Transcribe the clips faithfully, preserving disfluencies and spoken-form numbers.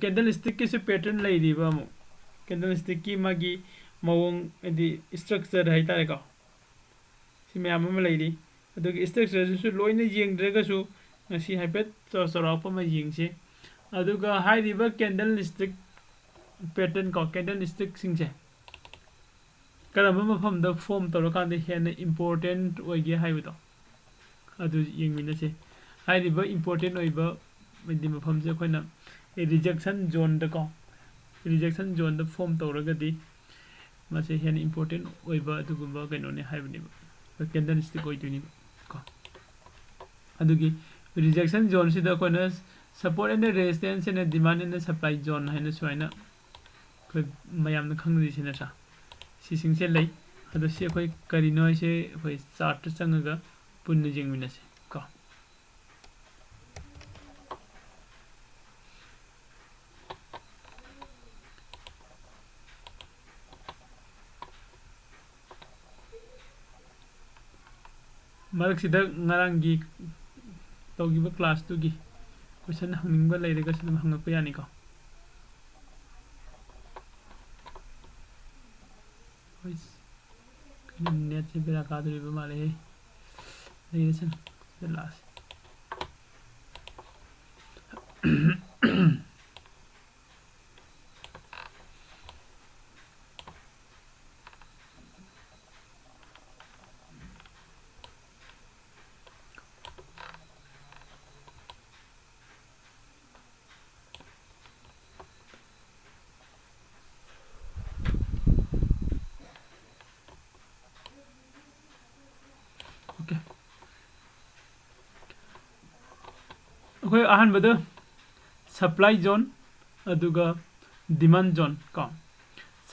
Candle ꯁ꯭ꯇꯤꯛꯀꯤꯁꯨ pattern ꯂꯩꯔꯤꯕ ꯑꯃꯨꯛ꯫ Candle ꯁ꯭ꯇꯤꯛꯀꯤ ꯃꯥꯒꯤ ꯃꯑꯣꯡ, ꯍꯥꯏꯗꯤ ꯁ꯭ꯇ꯭ꯔꯛꯆꯔ ꯍꯥꯏꯇꯥꯔꯦꯀꯣ, ꯁꯤ ꯃꯌꯥꯝ ꯑꯃ ꯂꯩꯔꯤ꯫ ꯑꯗꯨꯒꯤ ꯁ꯭ꯇ꯭ꯔꯛꯆꯔꯗꯨꯁꯨ ꯂꯣꯏꯅ ꯌꯦꯡꯗ꯭ꯔꯒꯁꯨ ꯉꯁꯤ ꯍꯥꯏꯐꯦꯠ ꯆꯥꯎ-, ꯆꯥꯎꯔꯥꯛꯄ ꯑꯃ ꯌꯦꯡꯁꯤ꯫ ꯑꯗꯨꯒ ꯍꯥꯏꯔꯤꯕ ꯀꯦꯟꯗꯜ ꯁ꯭ꯇꯤꯛ ꯄꯦꯇꯔꯟ ꯀꯣ, ꯀꯦꯟꯗꯜ ꯁ꯭ꯇꯤꯛꯁꯤꯡꯁꯦ ꯀꯔꯝꯕ ꯃꯐꯝꯗ ꯐꯣꯝ ꯇꯧꯔꯀꯥꯟꯗ ꯍꯦꯟꯅ ꯏꯝꯄꯣꯔꯇꯦꯟꯠ ꯑꯣꯏꯒꯦ ꯍꯥꯏꯕꯗꯣ ꯑꯗꯨ ꯌꯦꯡꯃꯤꯟꯅꯁꯦ꯫ ꯍꯥꯏꯔꯤꯕ ꯏꯝꯄꯣꯔꯇꯦꯟꯠ ꯑꯣꯏꯕ ꯍꯥꯏꯗꯤ ꯃꯐꯝꯁꯦ ꯑꯩꯈꯣꯏꯅ ꯔꯤꯖꯦꯛꯁꯟ ꯖꯣꯟꯗꯀꯣ, ꯔꯤꯖꯦꯛꯁꯟ ꯖꯣꯟꯗ ꯐꯣꯝ ꯇꯧꯔꯒꯗꯤ ꯃꯁꯦ ꯍꯦꯟꯅ ꯏꯝꯄꯣꯔꯇꯦꯟꯠ ꯑꯣꯏꯕ ꯑꯗꯨꯒꯨꯝꯕ ꯀꯩꯅꯣꯅꯦ ꯍꯥꯏꯕꯅꯦꯕ, ꯀꯦꯟꯗꯜ ꯁ꯭ꯇꯤꯛ ꯑꯣꯏꯗꯣꯏꯅꯦꯕ ꯀꯣ꯫ ꯑꯗꯨꯒꯤ ꯔꯤꯖꯦꯛꯁꯟ ꯖꯣꯟꯁꯤꯗ ꯑꯩꯈꯣꯏꯅ support and resistance and demand and supply zone ꯍꯥꯏꯅ ꯁꯨꯃꯥꯏꯅ ꯑꯩꯈꯣꯏ ꯃꯌꯥꯝꯅ ꯈꯪꯅꯔꯤꯁꯤ ꯅꯠꯇ꯭ꯔꯥ? ꯁꯤꯁꯤꯡꯁꯦ ꯂꯩ꯫ ꯑꯗꯣ ꯁꯤ ꯑꯩꯈꯣꯏ ꯀꯔꯤꯅꯣ ꯍꯥꯏꯁꯦ ꯑꯩꯈꯣꯏ ꯆꯥꯔꯠꯇ ꯆꯪꯉꯒ ꯄꯨꯟꯅ ꯌꯦꯡꯃꯤꯟꯅꯁꯦ ꯀꯣ꯫ ꯃꯔꯛꯁꯤꯗ ꯉꯔꯥꯡꯒꯤ ꯇꯧꯈꯤꯕ ꯀ꯭ꯂꯥꯁꯇꯨꯒꯤ ꯀꯣꯏꯁꯟ ꯍꯪꯅꯤꯡꯕ ꯂꯩꯔꯒꯁꯨ ꯑꯗꯨꯝ ꯍꯪꯉꯛꯄ ꯌꯥꯅꯤꯀꯣ꯫ ꯍꯣꯏ, ꯀꯩꯅꯣ, ꯅꯦꯠꯁꯦ ꯕꯦꯔꯥ ꯀꯥꯗꯣꯔꯤꯕ ꯃꯥꯜꯂꯦꯍꯦ꯫ ꯂꯩꯔꯁꯅꯨ, ꯁꯤꯗ ꯂꯥꯛꯑꯁꯤ꯫ Okay. ꯑꯩꯈꯣꯏ ꯑꯍꯥꯟꯕꯗ supply zone ꯑꯗꯨꯒ demand zone ꯀꯣ꯫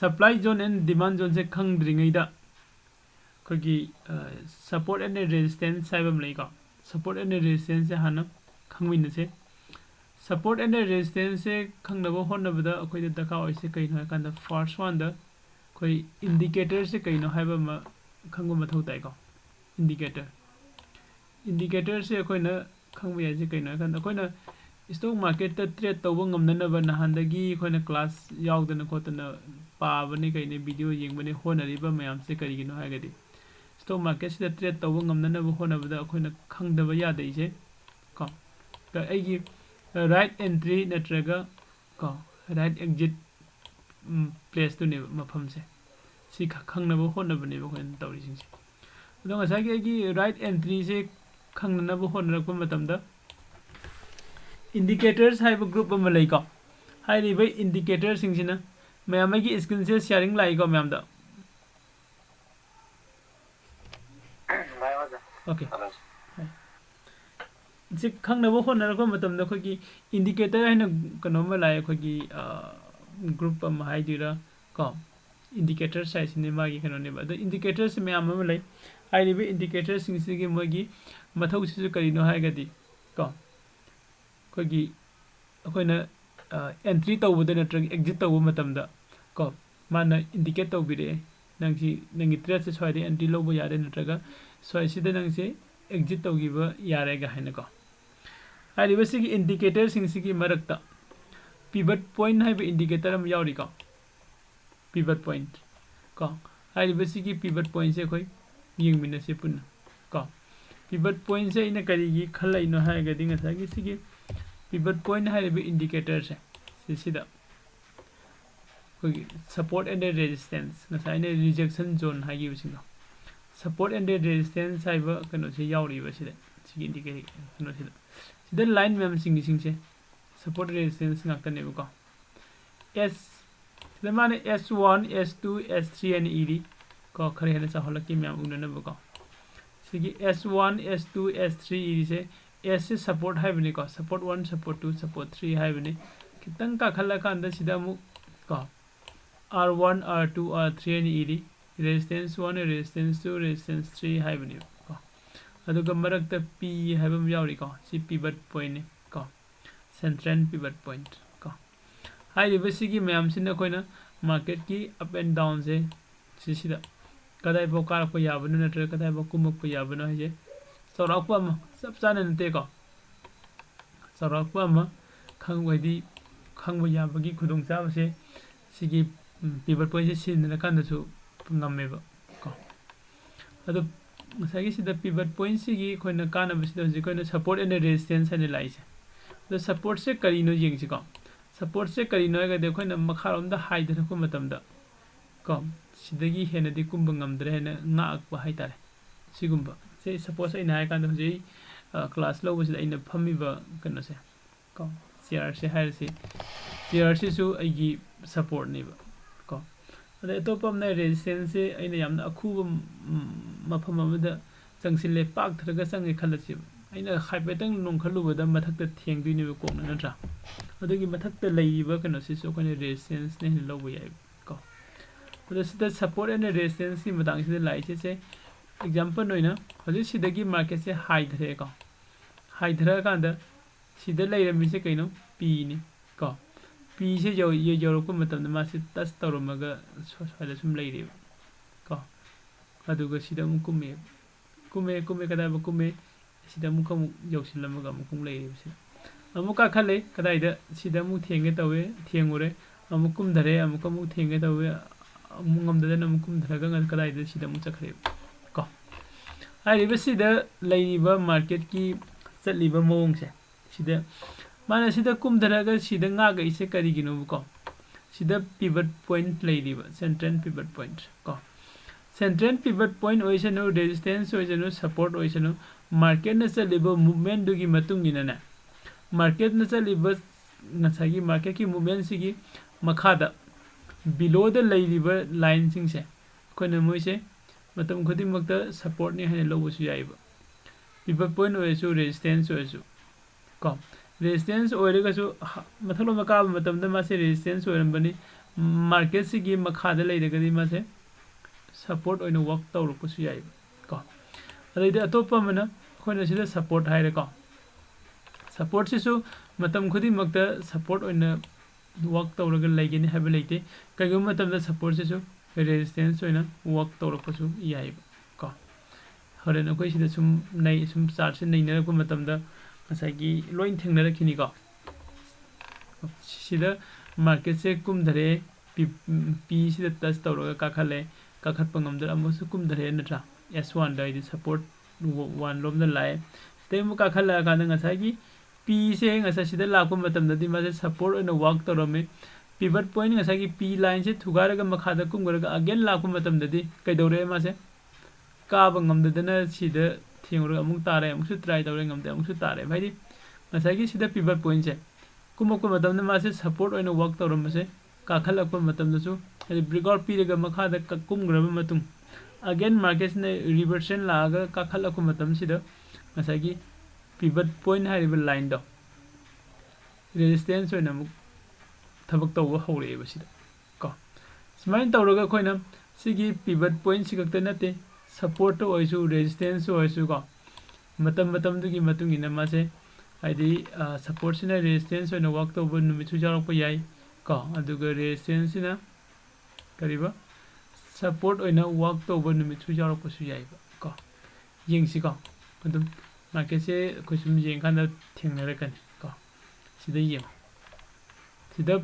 Supply zone and demand zoneꯁꯦ ꯈꯪꯗ꯭ꯔꯤꯉꯩꯗ ꯑꯩꯈꯣꯏꯒꯤ, ꯑ, support and resistance ꯍꯥꯏꯕ ꯑꯃ ꯂꯩꯀꯣ꯫ Support and resistanceꯁꯦ ꯍꯥꯟꯅ ꯈꯪꯃꯤꯟꯅꯁꯦ꯫ Support and resistanceꯁꯦ ꯈꯪꯅꯕ ꯍꯣꯠꯅꯕꯗ ꯑꯩꯈꯣꯏꯗ ꯗꯔꯀꯥꯔ ꯑꯣꯏꯁꯦ ꯀꯩꯅꯣ ꯍꯥꯏ ꯀꯥꯟꯗ, first oneꯗ ꯑꯩꯈꯣꯏ indicatorꯁꯦ ꯀꯩꯅꯣ ꯍꯥꯏꯕ ꯑꯃ ꯈꯪꯕ ꯃꯊꯧ ꯇꯥꯏꯀꯣ꯫ Indicator, indicatorꯁꯦ ꯑꯩꯈꯣꯏꯅ ꯈꯪꯕ ꯌꯥꯏꯁꯦ ꯀꯩꯅꯣ ꯍꯥꯏ ꯀꯥꯟꯗ, ꯑꯩꯈꯣꯏꯅ Stock marketꯇ trade ꯇꯧꯕ ꯉꯝꯅꯅꯕ ꯅꯍꯥꯟꯗꯒꯤ ꯑꯩꯈꯣꯏꯅ class ꯌꯥꯎꯗꯅ ꯈꯣꯠꯇꯅ ꯄꯥꯕꯅꯦ ꯀꯩꯅꯦ video ꯌꯦꯡꯕꯅꯦ ꯍꯣꯠꯅꯔꯤꯕ ꯃꯌꯥꯝꯁꯦ ꯀꯔꯤꯒꯤꯅꯣ ꯍꯥꯏꯔꯒꯗꯤ stock marketꯁꯤꯗ trade ꯇꯧꯕ ꯉꯝꯅꯅꯕ ꯍꯣꯠꯅꯕꯗ ꯑꯩꯈꯣꯏꯅ ꯈꯪꯗꯕ ꯌꯥꯗ꯭ꯔꯤꯁꯦ ꯀꯣ ꯑꯩꯒꯤ right entry ꯅꯠꯇ꯭ꯔꯒ ꯀꯣ right exit placeꯇꯨꯅꯦꯕ ꯃꯐꯝꯁꯦ ꯁꯤ ꯈꯪꯅꯕ ꯍꯣꯠꯅꯕꯅꯦꯕ ꯑꯩꯈꯣꯏꯅ ꯇꯧꯔꯤꯁꯤꯡꯁꯦ ꯑꯗꯣ ꯉꯁꯥꯏꯒꯤ ꯑꯩꯒꯤ right entryꯁꯦ ꯈꯪꯅꯅꯕ ꯍꯣꯠꯅꯔꯛꯄ ꯃꯇꯝꯗ indicators ꯍꯥꯏꯕ group ꯑꯃ ꯂꯩꯀꯣ ꯍꯥꯏꯔꯤꯕ indicatorꯁꯤꯡꯁꯤꯅ ꯃꯌꯥꯝ ꯑꯩꯒꯤ screenꯁꯦ sharing ꯂꯥꯛꯏꯀꯣ ꯃꯌꯥꯝꯗ okay ꯁꯤ ꯈꯪꯅꯕ ꯍꯣꯠꯅꯔꯛꯄ ꯃꯇꯝꯗ ꯑꯩꯈꯣꯏꯒꯤ indicator ꯍꯥꯏꯅ ꯀꯩꯅꯣꯝꯃ ꯂꯥꯛꯑꯦ ꯑꯩꯈꯣꯏꯒꯤ group ꯑꯃ ꯍꯥꯏꯗꯣꯏꯔꯥ ꯀꯣ indicators ꯍꯥꯏꯁꯤꯅꯦ ꯃꯥꯒꯤ ꯀꯩꯅꯣꯅꯦꯕ ꯑꯗꯣ indicatorsꯁꯦ ꯃꯌꯥꯝ ꯑꯃ ꯂꯩ ꯍꯥꯏꯔꯤꯕ indicatorꯁꯤꯡꯁꯤꯒꯤ ꯃꯣꯏꯒꯤ ꯃꯊꯧꯁꯤꯁꯨ ꯀꯔꯤꯅꯣ ꯍꯥꯏꯔꯒꯗꯤ ꯀꯣ ꯑꯩꯈꯣꯏꯒꯤ ꯑꯩꯈꯣꯏꯅ entry ꯇꯧꯕꯗ ꯅꯠꯇ꯭ꯔꯒ exit ꯇꯧꯕ ꯃꯇꯝꯗ ꯀꯣ ꯃꯥꯅ indicate ꯇꯧꯕꯤꯔꯛꯑꯦ ꯅꯪꯁꯤ ꯅꯪꯒꯤ tradeꯁꯦ ꯁ꯭ꯋꯥꯏꯗ entry ꯂꯧꯕ ꯌꯥꯔꯦ ꯅꯠꯇ꯭ꯔꯒ ꯁ꯭ꯋꯥꯏꯁꯤꯗ ꯅꯪꯁꯦ exit ꯇꯧꯈꯤꯕ ꯌꯥꯔꯦꯒ ꯍꯥꯏꯅꯀꯣ ꯍꯥꯏꯔꯤꯕ ꯁꯤꯒꯤ indicatorꯁꯤꯡꯁꯤꯒꯤ ꯃꯔꯛꯇ pivot point ꯍꯥꯏꯕ indicator ꯑꯃ ꯌꯥꯎꯔꯤꯀꯣ pivot point ꯀꯣ ꯍꯥꯏꯔꯤꯕ ꯁꯤꯒꯤ pivot pointꯁꯦ ꯑꯩꯈꯣꯏ ꯌꯦꯡꯃꯤꯟꯅꯁꯤ ꯄꯨꯟꯅ ꯀꯣ pivot pointꯁꯦ ꯑꯩꯅ ꯀꯔꯤꯒꯤ ꯈꯜꯂꯛꯏꯅꯣ ꯍꯥꯏꯔꯒꯗꯤ ꯉꯁꯥꯏꯒꯤ ꯁꯤꯒꯤ pivot point ꯍꯥꯏꯔꯤꯕ indicatorꯁꯦ ꯁꯤꯁꯤꯗ ꯑꯩꯈꯣꯏꯒꯤ support and resistance ꯉꯁꯥꯏ ꯑꯩꯅ rejection zone ꯍꯥꯏꯈꯤꯕꯁꯤꯡꯗꯣ support and resistance ꯍꯥꯏꯕ ꯀꯩꯅꯣꯁꯦ ꯌꯥꯎꯔꯤꯕ ꯁꯤꯗ ꯁꯤꯒꯤ indicator ꯀꯩꯅꯣꯁꯤꯗ ꯁꯤꯗ line ꯃꯌꯥꯝ ꯆꯤꯡꯉꯤꯁꯤꯡꯁꯦ support resistance ꯉꯥꯛꯇꯅꯦꯕꯀꯣ S ꯁꯤꯗ ꯃꯥꯅ S one S two S three ꯍꯥꯏꯅ ꯏꯔꯤ ꯀꯣ ꯈꯔ ꯍꯦꯟꯅ ꯆꯥꯎꯍꯜꯂꯛꯀꯦ ꯃꯌꯥꯝ ꯎꯅꯅꯕꯀꯣ ꯁꯤꯒꯤ S one S two S three ꯏꯔꯤꯁꯦ Sꯁꯦ support ꯍꯥꯏꯕꯅꯤꯀꯣ support one support two support three ꯍꯥꯏꯕꯅꯤ ꯈꯤꯇꯪ ꯀꯥꯈꯠꯂꯀꯥꯟꯗ ꯁꯤꯗ ꯑꯃꯨꯛ ꯀꯣ R one R two R three ꯍꯥꯏꯅ ꯏꯔꯤ resistance one resistance two resistance three ꯍꯥꯏꯕꯅꯦꯕ ꯀꯣ ꯑꯗꯨꯒ ꯃꯔꯛꯇ P ꯍꯥꯏꯕ ꯑꯃ ꯌꯥꯎꯔꯤꯀꯣ ꯁꯤ pivot pointꯅꯤ ꯀꯣ central pivot point ꯀꯣ ꯍꯥꯏꯔꯤꯕꯁꯤꯒꯤ ꯃꯌꯥꯝꯁꯤꯅ ꯑꯩꯈꯣꯏꯅ marketꯀꯤ up and downꯁꯦ ꯁꯤꯁꯤꯗ ꯀꯗꯥꯏꯐꯥꯎ ꯀꯥꯔꯛꯄ ꯌꯥꯕꯅꯣ ꯅꯠꯇ꯭ꯔꯒ ꯀꯗꯥꯏꯐꯥꯎ ꯀꯨꯝꯃꯛꯄ ꯌꯥꯕꯅꯣ ꯍꯥꯏꯁꯦ ꯆꯥꯎꯔꯥꯛꯄ ꯑꯃ ꯆꯞ ꯆꯥꯅ ꯅꯠꯇꯦꯀꯣ ꯆꯥꯎꯔꯥꯛꯄ ꯑꯃ ꯈꯪꯕ, ꯍꯥꯏꯗꯤ ꯈꯪꯕ ꯌꯥꯕꯒꯤ ꯈꯨꯗꯣꯡꯆꯥꯕꯁꯦ ꯁꯤꯒꯤ pivot pointꯁꯦ ꯁꯤꯖꯤꯟꯅꯔꯀꯥꯟꯗꯁꯨ ꯉꯝꯃꯦꯕ ꯀꯣ꯫ ꯑꯗꯣ ꯉꯁꯥꯏꯒꯤ ꯁꯤꯗ pivot pointꯁꯤꯒꯤ ꯑꯩꯈꯣꯏꯅ ꯀꯥꯟꯅꯕꯁꯤꯗ ꯍꯧꯖꯤꯛ ꯑꯩꯈꯣꯏꯅ support and resistance ꯍꯥꯏꯅ ꯂꯥꯛꯏꯁꯦ꯫ ꯑꯗꯣ supportꯁꯦ ꯀꯔꯤꯅꯣ ꯌꯦꯡꯁꯤꯀꯣ꯫ Supportꯁꯦ ꯀꯔꯤꯅꯣ ꯍꯥꯏꯔꯒꯗꯤ ꯑꯩꯈꯣꯏꯅ ꯃꯈꯥꯔꯣꯝꯗ ꯍꯥꯏꯊꯔꯛꯄ ꯃꯇꯝꯗ ꯀꯣ, ꯁꯤꯗꯒꯤ ꯍꯦꯟꯅꯗꯤ ꯀꯨꯝꯕ ꯉꯝꯗ꯭ꯔꯦ ꯍꯥꯏꯅ ꯉꯥꯛꯄ ꯍꯥꯏꯇꯥꯔꯦ꯫ ꯁꯤꯒꯨꯝꯕ ꯁꯦ, suppose ꯑꯩꯅ ꯍꯥꯏꯔ ꯀꯥꯟꯗ ꯍꯧꯖꯤꯛ ꯑꯩ class ꯂꯧꯕꯁꯤꯗ ꯑꯩꯅ ꯐꯝꯃꯤꯕ ꯀꯩꯅꯣꯁꯦ ꯀꯣ, chairꯁꯦ ꯍꯥꯏꯔꯁꯤ, chairꯁꯤꯁꯨ ꯑꯩꯒꯤ supportꯅꯦꯕ ꯀꯣ꯫ ꯑꯗꯩ ꯑꯇꯣꯞꯄ ꯑꯃꯅ resistanceꯁꯦ ꯑꯩꯅ ꯌꯥꯝꯅ ꯑꯈꯨꯕ ꯃꯐꯝ ꯑꯃꯗ ꯆꯪꯁꯤꯜꯂꯦ, ꯄꯥꯛꯊꯔꯒ ꯆꯪꯉꯦ ꯈꯜꯂꯁꯦꯕ꯫ ꯑꯩꯅ ꯍꯥꯏꯐꯦꯠꯇꯪ ꯅꯣꯡꯈꯠꯂꯨꯕꯗ ꯃꯊꯛꯇ ꯊꯦꯡꯗꯣꯏꯅꯦꯕ ꯀꯣꯛꯅ, ꯅꯠꯇ꯭ꯔꯥ? ꯑꯗꯨꯒꯤ ꯃꯊꯛꯇ ꯂꯩꯔꯤꯕ ꯀꯩꯅꯣꯁꯤꯁꯨ ꯑꯩꯈꯣꯏꯅ resistanceꯅ ꯍꯦꯟꯅ ꯂꯧꯕ ꯌꯥꯏꯕ ꯀꯣ꯫ ꯑꯗꯣ ꯁꯤꯗ support and resistanceꯀꯤ ꯃꯇꯥꯡꯁꯤꯗ ꯂꯥꯛꯏꯁꯦ, ꯁꯦ, example ꯑꯣꯏꯅ ꯍꯧꯖꯤꯛ ꯁꯤꯗꯒꯤ marketꯁꯦ ꯍꯥꯏꯊꯔꯛꯑꯦꯀꯣ꯫ ꯍꯥꯏꯊꯔꯛꯑꯀꯥꯟꯗ ꯁꯤꯗ ꯂꯩꯔꯝꯃꯤꯁꯦ ꯀꯩꯅꯣ? Pꯅꯤ ꯀꯣ꯫ Pꯁꯦ ꯌꯧ-, ꯌꯧ-, ꯌꯧꯔꯛꯄ ꯃꯇꯝꯗ ꯃꯥꯁꯦ touch ꯇꯧꯔꯝꯃꯒ ꯁ꯭ꯋꯥ-, ꯁ꯭ꯋꯥꯏꯗ ꯁꯨꯝ ꯂꯩꯔꯦꯕ ꯀꯣ꯫ ꯑꯗꯨꯒ ꯁꯤꯗ ꯑꯃꯨꯛ ꯀꯨꯝꯃꯦ, ꯀꯨꯝꯃꯦ, ꯀꯨꯝꯃꯦ, ꯀꯗꯥꯏꯐꯥꯎ ꯀꯨꯝꯃꯦ? ꯁꯤꯗ ꯑꯃꯨꯛ, ꯑꯃꯨꯛ ꯌꯧꯁꯤꯜꯂꯝꯃꯒ ꯑꯃꯨꯛ, ꯑꯃꯨꯛ ꯂꯩꯔꯦꯕ ꯁꯤꯗ꯫ ꯑꯃꯨꯛ ꯀꯥꯈꯠꯂꯦ, ꯀꯗꯥꯏꯗ? ꯁꯤꯗ ꯑꯃꯨꯛ ꯊꯦꯡꯒꯦ ꯇꯧꯋꯦ, ꯊꯦꯡꯉꯨꯔꯦ, ꯑꯃꯨꯛ ꯀꯨꯝꯊꯔꯦ, ꯑꯃꯨꯛ, ꯑꯃꯨꯛ ꯊꯦꯡꯒꯦ ꯇꯧꯋꯦ, ꯑꯃꯨꯛ ꯉꯝꯗꯗꯅ ꯑꯃꯨꯛ ꯀꯨꯝꯊꯔꯒ ꯀꯗꯥꯏꯗ? ꯁꯤꯗ ꯑꯃꯨꯛ ꯆꯠꯈ꯭ꯔꯦꯕ ꯀꯣ꯫ ꯍꯥꯏꯔꯤꯕ ꯁꯤꯗ ꯂꯩꯔꯤꯕ marketꯀꯤ ꯆꯠꯂꯤꯕ ꯃꯑꯣꯡꯁꯦ, ꯁꯤꯗ ꯃꯥꯅ ꯁꯤꯗ ꯀꯨꯝꯊꯔꯒ ꯁꯤꯗ ꯉꯥꯛꯑꯩꯁꯦ ꯀꯔꯤꯒꯤꯅꯣꯕꯀꯣ? ꯁꯤꯗ pivot point ꯂꯩꯔꯤꯕ, central pivot point ꯀꯣ꯫ Central pivot point ꯑꯣꯏꯁꯅꯨ, resistance ꯑꯣꯏꯁꯅꯨ, support ꯑꯣꯏꯁꯅꯨ, marketꯅ ꯆꯠꯂꯤꯕ movementꯗꯨꯒꯤ ꯃꯇꯨꯡ ꯏꯟꯅꯅꯦ, marketꯅ ꯆꯠꯂꯤꯕ ꯉꯁꯥꯏꯒꯤ marketꯀꯤ movementꯁꯤꯒꯤ ꯃꯈꯥꯗ belowꯗ ꯂꯩꯔꯤꯕ lineꯁꯤꯡꯁꯦ ꯑꯩꯈꯣꯏꯅ ꯃꯣꯏꯁꯦ ꯃꯇꯝ ꯈꯨꯗꯤꯡꯃꯛꯇ supportꯅꯤ ꯍꯥꯏꯅ ꯂꯧꯕꯁꯨ ꯌꯥꯏꯑꯕ꯫ Pivot point ꯑꯣꯏꯔꯁꯨ, resistance ꯑꯣꯏꯔꯁꯨ ꯀꯣ꯫ Resistance ꯑꯣꯏꯔꯒꯁꯨ ꯍ-, ꯃꯊꯛꯂꯣꯝꯗ ꯀꯥꯕ ꯃꯇꯝꯗ ꯃꯥꯁꯦ resistance ꯑꯣꯏꯔꯝꯕꯅꯤ꯫ Marketꯁꯤꯒꯤ ꯃꯈꯥꯗ ꯂꯩꯔꯒꯗꯤ ꯃꯥꯁꯦ support ꯑꯣꯏꯅ work ꯇꯧꯔꯛꯄꯁꯨ ꯌꯥꯏꯕ ꯀꯣ꯫ ꯑꯗꯩꯗꯤ ꯑꯇꯣꯞꯄ ꯑꯃꯅ ꯑꯩꯈꯣꯏꯅ ꯁꯤꯗ support ꯍꯥꯏꯔꯦꯀꯣ꯫ Supportꯁꯤꯁꯨ ꯃꯇꯝ ꯈꯨꯗꯤꯡꯃꯛꯇ support ꯑꯣꯏꯅ work ꯇꯧꯔꯒ ꯂꯩꯒꯅꯤ ꯍꯥꯏꯕ ꯂꯩꯇꯦ꯫ ꯀꯩꯒꯨꯝꯕ ꯃꯇꯝꯗ supportꯁꯤꯁꯨ resistance ꯑꯣꯏꯅ work ꯇꯧꯔꯛꯄꯁꯨ ꯌꯥꯏꯕ ꯀꯣ꯫ ꯍꯣꯔꯦꯟ ꯑꯩꯈꯣꯏ ꯁꯤꯗ ꯁꯨꯝ ꯅꯩ-, ꯁꯨꯝ chartꯁꯦ ꯅꯩꯅꯔꯛꯄ ꯃꯇꯝꯗ ꯉꯁꯥꯏꯒꯤ ꯂꯣꯏ ꯊꯦꯡꯅꯔꯛꯈꯤꯅꯤꯀꯣ꯫ ꯁꯤꯗ marketꯁꯦ ꯀꯨꯝꯊꯔꯦ, ꯄꯤ ꯄꯤꯁꯤꯗ touch ꯇꯧꯔꯒ ꯀꯥꯈꯠꯂꯦ, ꯀꯥꯈꯠꯄ ꯉꯝꯗ꯭ꯔꯦ, ꯑꯃꯨꯛꯁꯨ ꯀꯨꯝꯊꯔꯦ ꯅꯠꯇ꯭ꯔꯥ? ꯑꯦꯁ ꯋꯥꯟꯗ ꯍꯥꯏꯗꯤ support ꯋꯥꯟ ꯂꯣꯝꯗ ꯂꯥꯛꯑꯦ꯫ ꯁꯤꯗꯩ ꯑꯃꯨꯛ ꯀꯥꯈꯠꯂꯛꯑꯀꯥꯟꯗ ꯉꯁꯥꯏꯒꯤ ꯄꯤꯁꯦ ꯉꯁꯥꯏ ꯁꯤꯗ ꯂꯥꯛꯄ ꯃꯇꯝꯗꯗꯤ ꯃꯥꯁꯦ support ꯑꯣꯏꯅ work ꯇꯧꯔꯝꯃꯤ꯫ Pivot point ꯉꯁꯥꯏꯒꯤ ꯄꯤ lineꯁꯦ ꯊꯨꯒꯥꯏꯔꯒ ꯃꯈꯥꯗ ꯀꯨꯝꯈ꯭ꯔꯒ again ꯂꯥꯛꯄ ꯃꯇꯝꯗꯗꯤ ꯀꯩꯗꯧꯔꯦ ꯃꯥꯁꯦ? ꯀꯥꯕ ꯉꯝꯗꯗꯅ ꯁꯤꯗ ꯊꯦꯡꯉꯨꯔꯒ ꯑꯃꯨꯛ ꯇꯥꯔꯦ, ꯑꯃꯨꯛꯁꯨ try ꯇꯧꯔꯦ, ꯉꯝꯗꯦ, ꯑꯃꯨꯛꯁꯨ ꯇꯥꯔꯦ꯫ ꯍꯥꯏꯗꯤ ꯉꯁꯥꯏꯒꯤ ꯁꯤꯗ pivot pointꯁꯦ ꯀꯨꯝꯃꯛꯄ ꯃꯇꯝꯗ ꯃꯥꯁꯦ support ꯑꯣꯏꯅ work ꯇꯧꯔꯝꯕꯁꯦ, ꯀꯥꯈꯠꯂꯛꯄ ꯃꯇꯝꯗꯁꯨ ꯍꯥꯏꯗꯤ breakout ꯄꯤꯔꯒ ꯃꯈꯥꯗ ꯀ-, ꯀꯨꯝꯈ꯭ꯔꯕ ꯃꯇꯨꯡ again marketꯁꯤꯅ reversion ꯂꯥꯛꯑꯒ ꯀꯥꯈꯠꯂꯛꯄ ꯃꯇꯝꯁꯤꯗ ꯉꯁꯥꯏꯒꯤ pivot point ꯍꯥꯏꯔꯤꯕ lineꯗꯣ resistance ꯑꯣꯏꯅ ꯑꯃꯨꯛ ꯊꯕꯛ ꯇꯧꯕ ꯍꯧꯔꯛꯑꯦꯕ ꯁꯤꯗ ꯀꯣ꯫ ꯁꯨꯃꯥꯏꯅ ꯇꯧꯔꯒ ꯑꯩꯈꯣꯏꯅ ꯁꯤꯒꯤ pivot pointꯁꯤ ꯈꯛꯇ ꯅꯠꯇꯦ, supportꯇ ꯑꯣꯏꯔꯁꯨ, resistanceꯇ ꯑꯣꯏꯔꯁꯨ ꯀꯣ, ꯃꯇꯝ ꯃꯇꯝꯗꯨꯒꯤ ꯃꯇꯨꯡ ꯏꯟꯅ ꯃꯥꯁꯦ ꯍꯥꯏꯗꯤ, ꯑ, supportꯁꯤꯅ resistance ꯑꯣꯏꯅ work ꯇꯧꯕ ꯅꯨꯃꯤꯠꯁꯨ ꯌꯥꯎꯔꯛꯄ ꯌꯥꯏ ꯀꯣ, ꯑꯗꯨꯒ resistanceꯁꯤꯅ ꯀꯔꯤꯕ support ꯑꯣꯏꯅ work ꯇꯧꯕ ꯅꯨꯃꯤꯠꯁꯨ ꯌꯥꯎꯔꯛꯄꯁꯨ ꯌꯥꯏꯕ ꯀꯣ꯫ ꯌꯦꯡꯁꯤꯀꯣ, ꯑꯗꯨꯝ marketꯁꯦ ꯑꯩꯈꯣꯏ ꯁꯨꯝ ꯌꯦꯡꯀꯥꯟꯗ ꯊꯦꯡꯅꯔꯛꯀꯅꯤ ꯀꯣ꯫ ꯁꯤꯗ ꯌꯦꯡꯉꯣ, ꯁꯤꯗ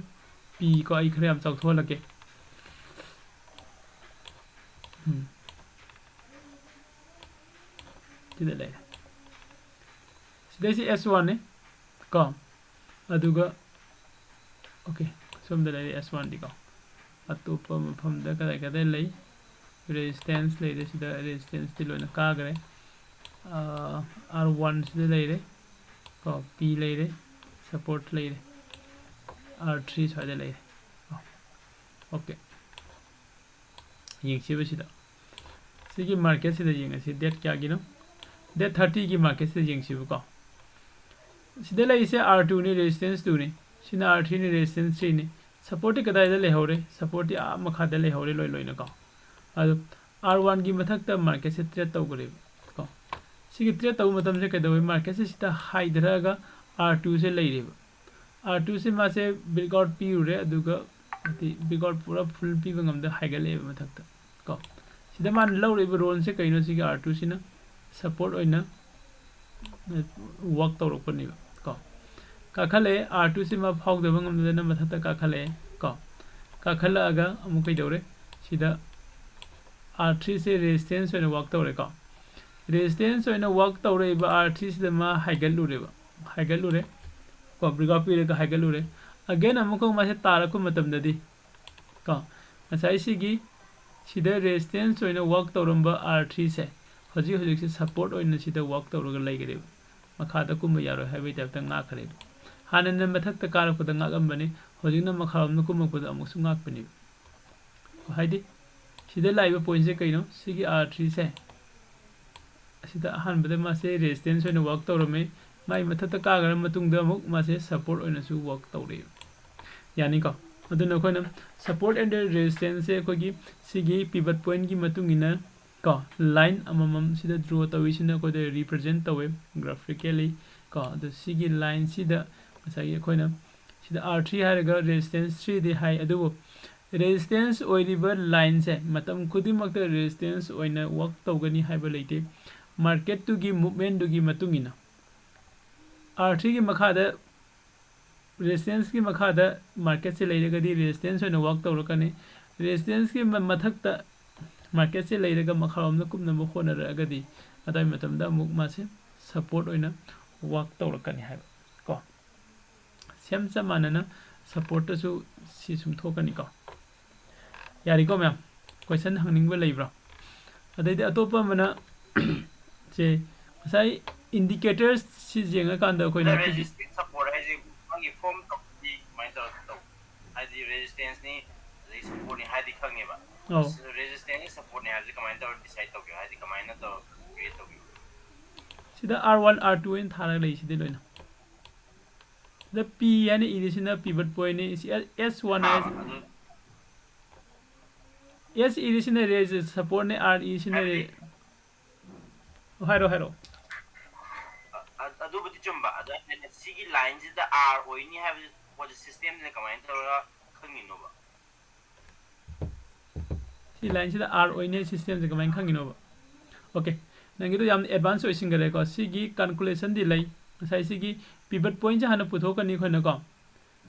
ꯄꯤꯀꯣ, ꯑꯩ ꯈꯔ ꯌꯥꯝ ꯆꯥꯎꯊꯣꯛꯍꯜꯂꯛꯀꯦ꯫ ꯎꯝ꯫ ꯁꯤꯗ ꯂꯩꯔꯦ꯫ ꯁꯤꯗꯩꯁꯤ ꯑꯦꯁ ꯋꯥꯟꯅꯤ ꯀꯣ, ꯑꯗꯨꯒ okay, ꯁꯣꯝꯗ ꯂꯩꯔꯦ ꯑꯦꯁ ꯋꯥꯟꯗꯤ ꯀꯣ꯫ ꯑꯇꯣꯞꯄ ꯃꯐꯝꯗ ꯀꯗꯥꯏ ꯀꯗꯥꯏ ꯂꯩ? Resistance ꯂꯩꯔꯦ, ꯁꯤꯗ resistanceꯇꯤ ꯂꯣꯏꯅ ꯀꯥꯈ꯭ꯔꯦ꯫ ꯑꯥꯔ ꯋꯥꯟꯁꯤꯗ ꯂꯩꯔꯦ ꯀꯣ, ꯄꯤ ꯂꯩꯔꯦ, support ꯂꯩꯔꯦ, ꯑꯥꯔ ꯊ꯭ꯔꯤ ꯁ꯭ꯋꯥꯏꯗ ꯂꯩꯔꯦ꯫ Okay, ꯌꯦꯡꯁꯤꯕ ꯁꯤꯗ, ꯁꯤꯒꯤ marketꯁꯤꯗ ꯌꯦꯡꯉꯁꯤ, date ꯀꯌꯥꯒꯤꯅꯣ? Date thirtyꯒꯤ marketꯁꯤꯗ ꯌꯦꯡꯁꯤꯕꯀꯣ꯫ ꯁꯤꯗ ꯂꯩꯔꯤꯁꯦ ꯑꯥꯔ ꯇꯨꯅꯤ, resistance ꯇꯨꯅꯤ, ꯁꯤꯅ ꯑꯥꯔ ꯊ꯭ꯔꯤꯅꯤ, resistance ꯊ꯭ꯔꯤꯅꯤ꯫ Supportꯇꯤ ꯀꯗꯥꯏꯗ ꯂꯩꯍꯧꯔꯦ? Supportꯇꯤ ꯑꯥ ꯃꯈꯥꯗ ꯂꯩꯍꯧꯔꯦ ꯂꯣꯏ ꯂꯣꯏꯅꯀꯣ꯫ ꯑꯗꯣ ꯑꯥꯔ ꯋꯥꯟꯒꯤ ꯃꯊꯛꯇ marketꯁꯦ trade ꯇꯧꯈ꯭ꯔꯦꯕ ꯀꯣ꯫ ꯁꯤꯒꯤ trade ꯇꯧꯕ ꯃꯇꯝꯁꯦ ꯀꯩꯗꯧꯋꯦ? Marketꯁꯦ ꯁꯤꯗ ꯍꯥꯏꯊꯔꯛꯑꯒ ꯑꯥꯔ ꯇꯨꯁꯦ ꯂꯩꯔꯦꯕ꯫ ꯑꯥꯔ ꯇꯨꯁꯦ ꯃꯥꯁꯦ breakout ꯄꯤꯔꯨꯔꯦ, ꯑꯗꯨꯒ ꯍꯥꯏꯗꯤ breakout ꯄꯨꯔꯥ full ꯄꯤꯕ ꯉꯝꯗ ꯍꯥꯏꯒꯠꯂꯛꯑꯦꯕ ꯃꯊꯛꯇ ꯀꯣ꯫ ꯁꯤꯗ ꯃꯥꯅ ꯂꯧꯔꯤꯕ roleꯁꯦ ꯀꯩꯅꯣ? ꯁꯤꯒꯤ ꯑꯥꯔ ꯇꯨꯁꯤꯅ support ꯑꯣꯏꯅ ꯋꯥꯛ ꯇꯧꯔꯛꯄꯅꯦꯕ ꯀꯣ꯫ ꯀꯥꯈꯠꯂꯛꯑꯦ, ꯑꯥꯔ ꯇꯨꯁꯤ ꯃꯥ ꯐꯥꯎꯗꯕ ꯉꯝꯗꯗꯅ ꯃꯊꯛꯇ ꯀꯥꯈꯠꯂꯛꯑꯦ ꯀꯣ꯫ ꯀꯥꯈꯠꯂꯛꯑꯒ ꯑꯃꯨꯛ ꯀꯩꯗꯧꯔꯦ? ꯁꯤꯗ ꯑꯥꯔ ꯊ꯭ꯔꯤꯁꯦ ꯔꯦꯁꯤꯁꯇꯦꯟꯁ ꯑꯣꯏꯅ ꯋꯥꯛ ꯇꯧꯔꯦꯀꯣ꯫ ꯔꯦꯁꯤꯁꯇꯦꯟꯁ ꯑꯣꯏꯅ ꯋꯥꯛ ꯇꯧꯔꯛꯏꯕ ꯑꯥꯔ ꯊ꯭ꯔꯤꯁꯤꯗ ꯃꯥ ꯍꯥꯏꯒꯠꯂꯨꯔꯦꯕ, ꯍꯥꯏꯒꯠꯂꯨꯔꯦ ꯀꯣ, ꯕ꯭ꯔꯦꯛꯑꯥꯎꯠ ꯄꯤꯔꯒ ꯍꯥꯏꯒꯠꯂꯨꯔꯦ꯫ ꯑꯒꯦꯟ ꯑꯃꯨꯛꯀ ꯃꯥꯁꯦ ꯇꯥꯔꯛꯄ ꯃꯇꯝꯗꯗꯤ ꯀꯣ, ꯉꯁꯥꯏ ꯁꯤꯒꯤ ꯁꯤꯗ ꯔꯦꯁꯤꯁꯇꯦꯟꯁ ꯑꯣꯏꯅ ꯋꯥꯛ ꯇꯧꯔꯝꯕ ꯑꯥꯔ ꯊ꯭ꯔꯤꯁꯦ ꯍꯧꯖꯤꯛ ꯍꯧꯖꯤꯛꯁꯦ ꯁꯞꯄꯣꯔꯠ ꯑꯣꯏꯅ ꯁꯤꯗ ꯋꯥꯛ ꯇꯧꯔꯒ ꯂꯩꯈ꯭ꯔꯦꯕ꯫ ꯃꯈꯥꯗ ꯀꯨꯝꯕ ꯌꯥꯔꯣꯏ ꯍꯥꯏꯕꯒꯤ ꯇꯥꯏꯞꯇ ꯉꯥꯛꯈ꯭ꯔꯦꯕ꯫ ꯍꯥꯟꯅꯅ ꯃꯊꯛꯇ ꯀꯥꯔꯛꯄꯗ ꯉꯥꯛꯑꯝꯕꯅꯦꯕ, ꯍꯧꯖꯤꯛꯅ ꯃꯈꯥꯔꯣꯝꯗ ꯀꯨꯝꯃꯛꯄꯗ ꯑꯃꯨꯛꯁꯨ ꯉꯥꯛꯄꯅꯦꯕ꯫ ꯍꯥꯏꯗꯤ ꯁꯤꯗ ꯂꯥꯛꯏꯕ ꯄꯣꯏꯟꯁꯦ ꯀꯩꯅꯣ? ꯁꯤꯒꯤ ꯑꯥꯔ ꯊ꯭ꯔꯤꯁꯦ ꯑꯁꯤꯗ ꯑꯍꯥꯟꯕꯗ ꯃꯥꯁꯦ ꯔꯦꯁꯤꯁꯇꯦꯟꯁ ꯑꯣꯏꯅ ꯋꯥꯛ ꯇꯧꯔꯝꯃꯦ꯫ ꯃꯥꯏ ꯃꯊꯛꯇ ꯀꯥꯈ꯭ꯔ ꯃꯇꯨꯡꯗ ꯑꯃꯨꯛ ꯃꯥꯁꯦ ꯁꯞꯄꯣꯔꯠ ꯑꯣꯏꯅꯁꯨ ꯋꯥꯛ ꯇꯧꯔꯛꯑꯦꯕ꯫ ꯌꯥꯅꯤꯀꯣ? ꯑꯗꯨꯅ ꯑꯩꯈꯣꯏꯅ ꯁꯞꯄꯣꯔꯠ ꯑꯦꯟ ꯔꯦꯁꯤꯁꯇꯦꯟꯁꯁꯦ ꯑꯩꯈꯣꯏꯒꯤ ꯁꯤꯒꯤ ꯄꯤꯚꯠ ꯄꯣꯏꯟꯒꯤ ꯃꯇꯨꯡ ꯏꯟꯅ ꯀꯣ, ꯂꯥꯏꯟ ꯑꯃꯃꯝ ꯁꯤꯗ ꯗ꯭ꯔꯣ ꯇꯧꯏꯁꯤꯅ ꯑꯩꯈꯣꯏꯗ ꯔꯤꯄ꯭ꯔꯖꯦꯟ ꯇꯧꯋꯦ ꯒ꯭ꯔꯥꯐꯤꯀꯦꯜꯂꯤ ꯀꯣ꯫ ꯑꯗꯣ ꯁꯤꯒꯤ ꯂꯥꯏꯟꯁꯤꯗ ꯉꯁꯥꯏꯒꯤ ꯑꯩꯈꯣꯏꯅ ꯁꯤꯗ ꯑꯥꯔ ꯊ꯭ꯔꯤ ꯍꯥꯏꯔꯒ ꯔꯦꯁꯤꯁꯇꯦꯟꯁ ꯊ꯭ꯔꯤꯗꯤ ꯍꯥꯏ, ꯑꯗꯨꯕꯨ ꯔꯦꯁꯤꯁꯇꯦꯟꯁ ꯑꯣꯏꯔꯤꯕ ꯂꯥꯏꯟꯁꯦ ꯃꯇꯝ ꯈꯨꯗꯤꯡꯃꯛꯇ ꯔꯦꯁꯤꯁꯇꯦꯟꯁ ꯑꯣꯏꯅ ꯋꯥꯛ ꯇꯧꯒꯅꯤ ꯍꯥꯏꯕ ꯂꯩꯇꯦ꯫ ꯃꯥꯔꯀꯦꯠꯇꯨꯒꯤ ꯃꯨꯞꯃꯦꯟꯗꯨꯒꯤ ꯃꯇꯨꯡ ꯏꯟꯅ ꯑꯥꯔ ꯊ꯭ꯔꯤꯒꯤ ꯃꯈꯥꯗ, ꯔꯦꯁꯤꯁꯇꯦꯟꯁꯀꯤ ꯃꯈꯥꯗ ꯃꯥꯔꯀꯦꯠꯁꯦ ꯂꯩꯔꯒꯗꯤ ꯔꯦꯁꯤꯁꯇꯦꯟꯁ ꯑꯣꯏꯅ ꯋꯥꯛ ꯇꯧꯔꯛꯀꯅꯤ꯫ ꯔꯦꯁꯤꯁꯇꯦꯟꯁꯀꯤ ꯃ-, ꯃꯊꯛꯇ ꯃꯥꯔꯀꯦꯠꯁꯦ ꯂꯩꯔꯒ ꯃꯈꯥꯔꯣꯝꯗ ꯀꯨꯝꯅꯕ ꯍꯣꯠꯅꯔꯛꯑꯒꯗꯤ ꯑꯗꯨꯋꯥꯏ ꯃꯇꯝꯗ ꯑꯃꯨꯛ ꯃꯥꯁꯦ ꯁꯞꯄꯣꯔꯠ ꯑꯣꯏꯅ ꯋꯥꯛ ꯇꯧꯔꯛꯀꯅꯤ ꯍꯥꯏꯕ ꯀꯣ꯫ ꯁꯦꯝ ꯆꯞ ꯃꯥꯟꯅꯅ ꯁꯞꯄꯣꯔꯠꯇꯁꯨ ꯁꯤ ꯁꯨꯝ ꯊꯣꯛꯀꯅꯤꯀꯣ꯫ ꯌꯥꯔꯤꯀꯣ ꯃꯌꯥꯝ? ꯀꯣꯏꯁꯟ ꯍꯪꯅꯤꯡꯕ ꯂꯩꯕ꯭ꯔꯣ? ꯑꯗꯩꯗꯤ ꯑꯇꯣꯞꯄ ꯑꯃꯅ ꯁꯦ ꯉꯁꯥꯏ ꯏꯟꯗꯤꯀꯦꯇꯔꯁ ꯁꯤ ꯌꯦꯡꯉꯀꯥꯟꯗ ꯑꯩꯈꯣꯏꯅ ꯁꯤꯒꯤ ꯔꯦꯁꯤꯁꯇꯦꯟꯁ ꯁꯞꯄꯣꯔꯠ ꯍꯥꯏꯁꯦ ꯃꯥꯒꯤ ꯐꯣꯔꯝ ꯇꯧꯕꯗꯤ ꯀꯃꯥꯏꯅ ꯇꯧꯔꯒ ꯇꯧ? ꯍꯥꯏꯗꯤ ꯔꯦꯁꯤꯁꯇꯦꯟꯁꯅꯤ ꯑꯗꯩ ꯁꯞꯄꯣꯔꯠꯅꯤ ꯍꯥꯏꯗꯤ ꯈꯪꯉꯦꯕ꯫ ꯑꯧ꯫ ꯔꯦꯁꯤꯁꯇꯦꯟꯁꯅꯤ ꯁꯞꯄꯣꯔꯠꯅꯤ ꯍꯥꯏꯕꯁꯦ ꯀꯃꯥꯏꯅ ꯇꯧꯔꯒ ꯗꯤꯁꯥꯏꯗ ꯇꯧꯒꯦ? ꯍꯥꯏꯗꯤ ꯀꯃꯥꯏꯅ ꯇꯧꯔꯒ ꯀ꯭ꯔꯤꯌꯦꯠ ꯇꯧꯒꯦ? ꯁꯤꯗ ꯑꯥꯔ ꯋꯥꯟ, ꯑꯥꯔ ꯇꯨ ꯍꯥꯏꯅ ꯊꯥꯔꯒ ꯂꯩꯁꯤꯗꯤ ꯂꯣꯏꯅ꯫ ꯁꯤꯗ ꯄꯤ ꯍꯥꯏꯅ ꯏꯔꯤꯁꯤꯅ ꯄꯤꯚꯠ ꯄꯣꯏꯟꯅꯤ, ꯁꯤ ꯑꯦꯁ ꯋꯥꯟ ꯍꯥꯏꯁꯤ, ꯑꯗꯨ ꯑꯦꯁ ꯏꯔꯤꯁꯤꯅ ꯔꯦꯁꯤꯁ ꯁꯞꯄꯣꯔꯠꯅꯤ, ꯑꯥꯔ ꯏꯁꯤꯅ ꯔꯦ-, ꯍꯥꯏꯕꯗꯤ ꯍꯥꯏꯔꯣ, ꯍꯥꯏꯔꯣ꯫ ꯑ-, ꯑ-, ꯑꯗꯨꯕꯨꯗꯤ ꯆꯨꯝꯕ꯫ ꯑꯗꯣ ꯑꯩꯅ ꯁꯤꯒꯤ ꯂꯥꯏꯟꯁꯤꯗ ꯑꯥꯔ ꯑꯣꯏꯅꯤ ꯍꯥꯏꯕꯁꯤ ꯄꯣꯠꯁꯦ ꯁꯤꯁꯇꯦꯝꯁꯤꯅ ꯀꯃꯥꯏꯅ ꯇꯧꯔꯒ ꯈꯪꯉꯤꯅꯣꯕ? ꯁꯤ ꯂꯥꯏꯟꯁꯤꯗ ꯑꯥꯔ ꯑꯣꯏꯅꯤ ꯁꯤꯁꯇꯦꯝꯁꯦ ꯀꯃꯥꯏꯅ ꯈꯪꯉꯤꯅꯣꯕ? ꯑꯣꯀꯦ, ꯅꯪꯒꯤꯗꯣ ꯌꯥꯝ ꯑꯦꯗꯚꯥꯟꯁ ꯑꯣꯏꯁꯤꯟꯈꯔꯦꯀꯣ꯫ ꯁꯤꯒꯤ ꯀꯥꯜꯀꯨꯂꯦꯁꯟꯗꯤ ꯂꯩ꯫ ꯉꯁꯥꯏ ꯁꯤꯒꯤ ꯄꯤꯚꯠ ꯄꯣꯏꯟꯁꯦ ꯍꯥꯟꯅ ꯄꯨꯊꯣꯛꯀꯅꯤ ꯑꯩꯈꯣꯏꯅꯀꯣ꯫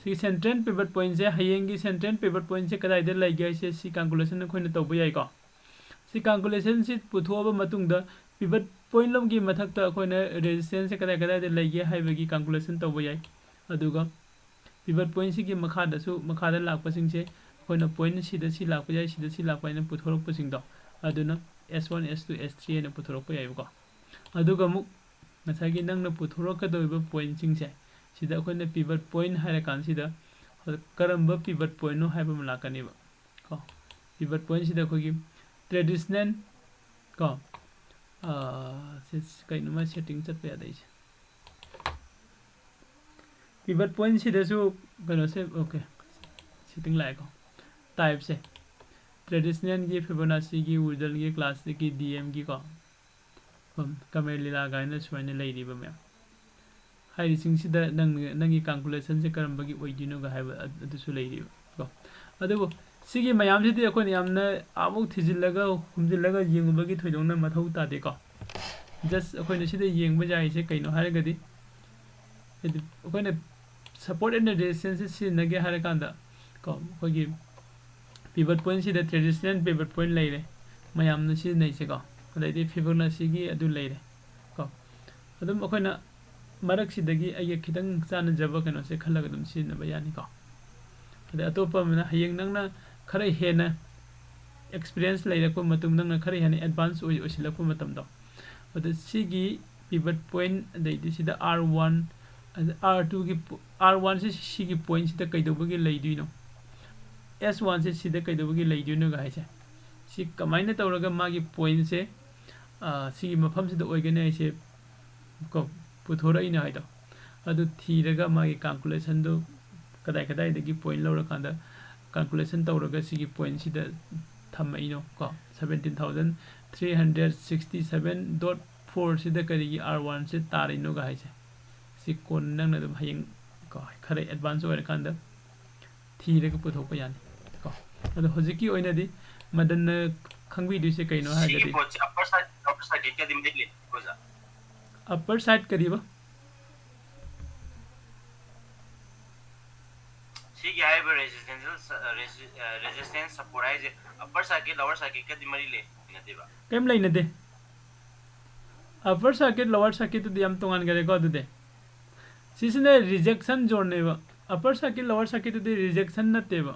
ꯁꯤꯒꯤ ꯁꯦꯟꯇ꯭ꯔꯦꯜ ꯄꯤꯚꯠ ꯄꯣꯏꯟꯁꯦ, ꯍꯌꯦꯡꯒꯤ ꯁꯦꯟꯇ꯭ꯔꯦꯜ ꯄꯤꯚꯠ ꯄꯣꯏꯟꯁꯦ ꯀꯗꯥꯏꯗ ꯂꯩꯒꯦ ꯍꯥꯏꯁꯦ ꯁꯤ ꯀꯥꯜꯀꯨꯂꯦꯁꯟ ꯑꯩꯈꯣꯏꯅ ꯇꯧꯕ ꯌꯥꯏꯀꯣ꯫ ꯁꯤ ꯀꯥꯜꯀꯨꯂꯦꯁꯟꯁꯤ ꯄꯨꯊꯣꯛꯑꯕ ꯃꯇꯨꯡꯗ ꯄꯤꯚꯠ ꯄꯣꯏꯟ ꯂꯣꯝꯒꯤ ꯃꯊꯛꯇ ꯑꯩꯈꯣꯏꯅ ꯔꯦꯖꯤꯁꯇꯦꯟꯁꯁꯦ ꯀꯗꯥꯏ ꯀꯗꯥꯏꯗ ꯂꯩꯒꯦ ꯍꯥꯏꯕꯒꯤ ꯀꯥꯜꯀꯨꯂꯦꯁꯟ ꯇꯧꯕ ꯌꯥꯏ꯫ ꯑꯗꯨꯒ ꯄꯤꯚꯠ ꯄꯣꯏꯟꯁꯤꯒꯤ ꯃꯈꯥꯗꯁꯨ, ꯃꯈꯥꯗ ꯂꯥꯛꯄꯁꯤꯡꯁꯦ ꯑꯩꯈꯣꯏꯅ ꯄꯣꯏꯟ ꯁꯤꯗ ꯁꯤ ꯂꯥꯛꯄ ꯌꯥꯏ, ꯁꯤꯗ ꯁꯤ ꯂꯥꯛꯄ ꯍꯥꯏꯅ ꯄꯨꯊꯣꯔꯛꯄꯁꯤꯡꯗꯣ, ꯑꯗꯨꯅ ꯑꯦꯁ ꯋꯥꯟ, ꯑꯦꯁ ꯇꯨ, ꯑꯦꯁ ꯊ꯭ꯔꯤ ꯍꯥꯏꯅ ꯄꯨꯊꯣꯔꯛꯄ ꯌꯥꯏꯕꯀꯣ꯫ ꯑꯗꯨꯒ ꯑꯃꯨꯛ ꯉꯁꯥꯏꯒꯤ ꯅꯪꯅ ꯄꯨꯊꯣꯔꯛꯀꯗꯧꯔꯤꯕ ꯄꯣꯏꯟꯁꯤꯡꯁꯦ, ꯁꯤꯗ ꯑꯩꯈꯣꯏꯅ ꯄꯤꯚꯠ ꯄꯣꯏꯟ ꯍꯥꯏꯔꯀꯥꯟꯁꯤꯗ ꯀꯔꯝꯕ ꯄꯤꯚꯠ ꯄꯣꯏꯟꯅꯣ ꯍꯥꯏꯕ ꯑꯃ ꯂꯥꯛꯀꯅꯦꯕ ꯀꯣ꯫ ꯄꯤꯚꯠ ꯄꯣꯏꯟꯁꯤꯗ ꯑꯩꯈꯣꯏꯒꯤ ꯇ꯭ꯔꯦꯗꯤꯁꯅꯦꯜ ꯀꯣ, ꯑꯥ, ꯁꯤ ꯀꯩꯅꯣꯃ ꯁꯦꯠꯇꯤꯡ ꯆꯠꯄ ꯌꯥꯗꯦ ꯑꯩꯁꯦ꯫ ꯄꯤꯚꯠ ꯄꯣꯏꯟꯁꯤꯗꯁꯨ ꯀꯩꯅꯣꯁꯦ, ꯑꯣꯀꯦ, ꯁꯦꯠꯇꯤꯡ ꯂꯥꯛꯑꯦꯀꯣ꯫ ꯇꯥꯏꯞꯁꯦ ꯇ꯭ꯔꯦꯗꯤꯁꯅꯦꯜꯒꯤ, ꯐꯤꯕꯣꯅꯥꯆꯤꯒꯤ, ꯋꯤꯗꯜꯒꯤ, ꯀ꯭ꯂꯥꯁꯤꯛꯀꯤ, ꯗꯤ ꯑꯦꯝꯒꯤꯀꯣ, ꯀꯃꯦꯂꯤꯂꯥ ꯀꯥꯏꯅ ꯁꯨꯃꯥꯏꯅ ꯂꯩꯔꯤꯕ ꯃꯌꯥꯝ꯫ ꯍꯥꯏꯔꯤꯁꯤꯡꯁꯤꯗ ꯅꯪ, ꯅꯪꯒꯤ ꯀꯥꯜꯀꯨꯂꯦꯁꯟꯁꯦ ꯀꯔꯝꯕꯒꯤ ꯑꯣꯏꯗꯣꯏꯅꯣꯒ ꯍꯥꯏꯕ ꯑꯗꯨꯁꯨ ꯂꯩꯔꯤꯕ ꯀꯣ꯫ ꯑꯗꯨꯕꯨ ꯁꯤꯒꯤ ꯃꯌꯥꯝꯁꯤꯗꯤ ꯑꯩꯈꯣꯏꯅ ꯌꯥꯝꯅ ꯑꯃꯨꯛ ꯊꯤꯖꯤꯜꯂꯒ ꯍꯨꯝꯖꯤꯜꯂꯒ ꯌꯦꯡꯉꯨꯕꯒꯤ ꯊꯣꯏꯗꯣꯛꯅ ꯃꯊꯧ ꯇꯥꯗꯦꯀꯣ꯫ ꯖꯁ ꯑꯩꯈꯣꯏꯅ ꯁꯤꯗ ꯌꯦꯡꯕ ꯌꯥꯔꯤꯁꯦ ꯀꯩꯅꯣ ꯍꯥꯏꯔꯒꯗꯤ, ꯍꯥꯏꯗꯤ ꯑꯩꯈꯣꯏꯅ ꯁꯞꯄꯣꯔꯠ ꯑꯦꯟ ꯔꯦꯖꯤꯁꯇꯦꯟꯁꯁꯦ ꯁꯤꯖꯤꯟꯅꯒꯦ ꯍꯥꯏꯔꯀꯥꯟꯗ ꯀꯣ, ꯑꯩꯈꯣꯏꯒꯤ ꯄꯤꯚꯠ ꯄꯣꯏꯟꯁꯤꯗ ꯇ꯭ꯔꯦꯗꯤꯁꯅꯦꯜ ꯄꯤꯚꯠ ꯄꯣꯏꯟ ꯂꯩꯔꯦ ꯃꯌꯥꯝꯅ ꯁꯤꯖꯤꯟꯅꯩꯁꯦꯀꯣ꯫ ꯑꯗꯩꯗꯤ ꯐꯤꯕꯣꯅꯥꯆꯤꯒꯤ ꯑꯗꯨ ꯂꯩꯔꯦ ꯀꯣ꯫ ꯑꯗꯨꯝ ꯑꯩꯈꯣꯏꯅ ꯃꯔꯛꯁꯤꯗꯒꯤ ꯑꯩꯒ ꯈꯤꯇꯪ ꯆꯥꯟꯅꯖꯕ ꯀꯩꯅꯣꯁꯦ ꯈꯜꯂꯒ ꯑꯗꯨꯝ ꯁꯤꯖꯤꯟꯅꯕ ꯌꯥꯅꯤꯀꯣ꯫ ꯑꯗꯩ ꯑꯇꯣꯞꯄ ꯑꯃꯅ ꯍꯌꯦꯡ ꯅꯪꯅ ꯈꯔ ꯍꯦꯟꯅ ꯑꯦꯛꯁꯄꯤꯔꯤꯌꯦꯟꯁ ꯂꯩꯔꯛꯄ ꯃꯇꯨꯡ, ꯅꯪꯅ ꯈꯔ ꯍꯦꯟꯅ ꯑꯦꯗꯚꯥꯟꯁ ꯑꯣꯏ-, ꯑꯣꯏꯁꯤꯜꯂꯛꯄ ꯃꯇꯝꯗꯣ, ꯑꯗ ꯁꯤꯒꯤ ꯄꯤꯚꯠ ꯄꯣꯏꯟ, ꯑꯗꯩꯗꯤ ꯁꯤꯗ ꯑꯥꯔ ꯋꯥꯟ, ꯑꯥꯔ ꯇꯨꯒꯤ, ꯑꯥꯔ ꯋꯥꯟꯁꯦ ꯁꯤꯒꯤ ꯄꯣꯏꯟꯁꯤꯗ ꯀꯩꯗꯧꯕꯒꯤ ꯂꯩꯗꯣꯏꯅꯣ, ꯑꯦꯁ ꯋꯥꯟꯁꯦ ꯁꯤꯗ ꯀꯩꯗꯧꯕꯒꯤ ꯂꯩꯗꯣꯏꯅꯣꯒ ꯍꯥꯏꯁꯦ, ꯁꯤ ꯀꯃꯥꯏꯅ ꯇꯧꯔꯒ ꯃꯥꯒꯤ ꯄꯣꯏꯟꯁꯦ, ꯑ, ꯁꯤꯒꯤ ꯃꯐꯝꯁꯤꯗ ꯑꯣꯏꯒꯅꯤ ꯍꯥꯏꯁꯦ ꯀꯣ, ꯄꯨꯊꯣꯔꯛꯏꯅꯣ ꯍꯥꯏꯗꯣ, ꯑꯗꯨ ꯊꯤꯔꯒ ꯃꯥꯒꯤ ꯀꯥꯜꯀꯨꯂꯦꯁꯟꯗꯨ ꯀꯗꯥꯏ ꯀꯗꯥꯏꯗꯒꯤ ꯄꯣꯏꯟ ꯂꯧꯔꯀꯥꯟꯗ ꯀꯥꯜꯀꯨꯂꯦꯁꯟ ꯇꯧꯔꯒ ꯁꯤꯒꯤ ꯄꯣꯏꯟꯁꯤꯗ ꯊꯝꯃꯛꯏꯅꯣ ꯀꯣ, seventeen thousand three hundred sixty seven dot four ꯁꯤꯗ ꯀꯔꯤꯒꯤ ꯑꯥꯔ ꯋꯥꯟꯁꯦ ꯇꯥꯔꯤꯅꯣꯒ ꯍꯥꯏꯁꯦ, ꯁꯤ ꯀꯣꯟꯅ ꯅꯪꯅ ꯑꯗꯨꯝ ꯍꯌꯦꯡ ꯀꯣ, ꯈꯔ ꯑꯦꯗꯚꯥꯟꯁ ꯑꯣꯏꯔꯀꯥꯟꯗ ꯊꯤꯔꯒ ꯄꯨꯊꯣꯛꯄ ꯌꯥꯅꯤ ꯀꯣ꯫ ꯑꯗꯣ ꯍꯧꯖꯤꯛꯀꯤ ꯑꯣꯏꯅꯗꯤ ꯃꯗꯟꯅ ꯈꯪꯕꯤꯗꯣꯏꯁꯦ ꯀꯩꯅꯣ ꯁꯤꯒꯤ ꯍꯥꯏꯔꯒꯗꯤ, ꯄꯣꯠꯁꯦ ꯑꯞꯄꯔ ꯁꯥꯏꯠ circuitꯀꯗꯤ ꯃꯔꯤ ꯂꯩꯅꯗꯦꯀꯣ ꯑꯣꯖꯥ? Upper side ꯀꯔꯤꯕ? ꯁꯤꯒꯤ ꯍꯥꯏꯔꯤꯕ resistance, resistance support ꯍꯥꯏꯁꯦ upper circuit lower circuitꯀꯗꯤ ꯃꯔꯤ ꯂꯩꯅꯗꯦꯕ? ꯀꯩꯝ ꯂꯩꯅꯗꯦ꯫ Upper circuit lower circuitꯇꯨꯗꯤ ꯌꯥꯝ ꯇꯣꯉꯥꯟꯈꯔꯦꯀꯣ꯫ ꯑꯗꯨꯗꯤ ꯁꯤꯁꯤꯅ rejection zoneꯅꯦꯕ꯫ Upper circuit lower circuitꯇꯨꯗꯤ rejection ꯅꯠꯇꯦꯕ꯫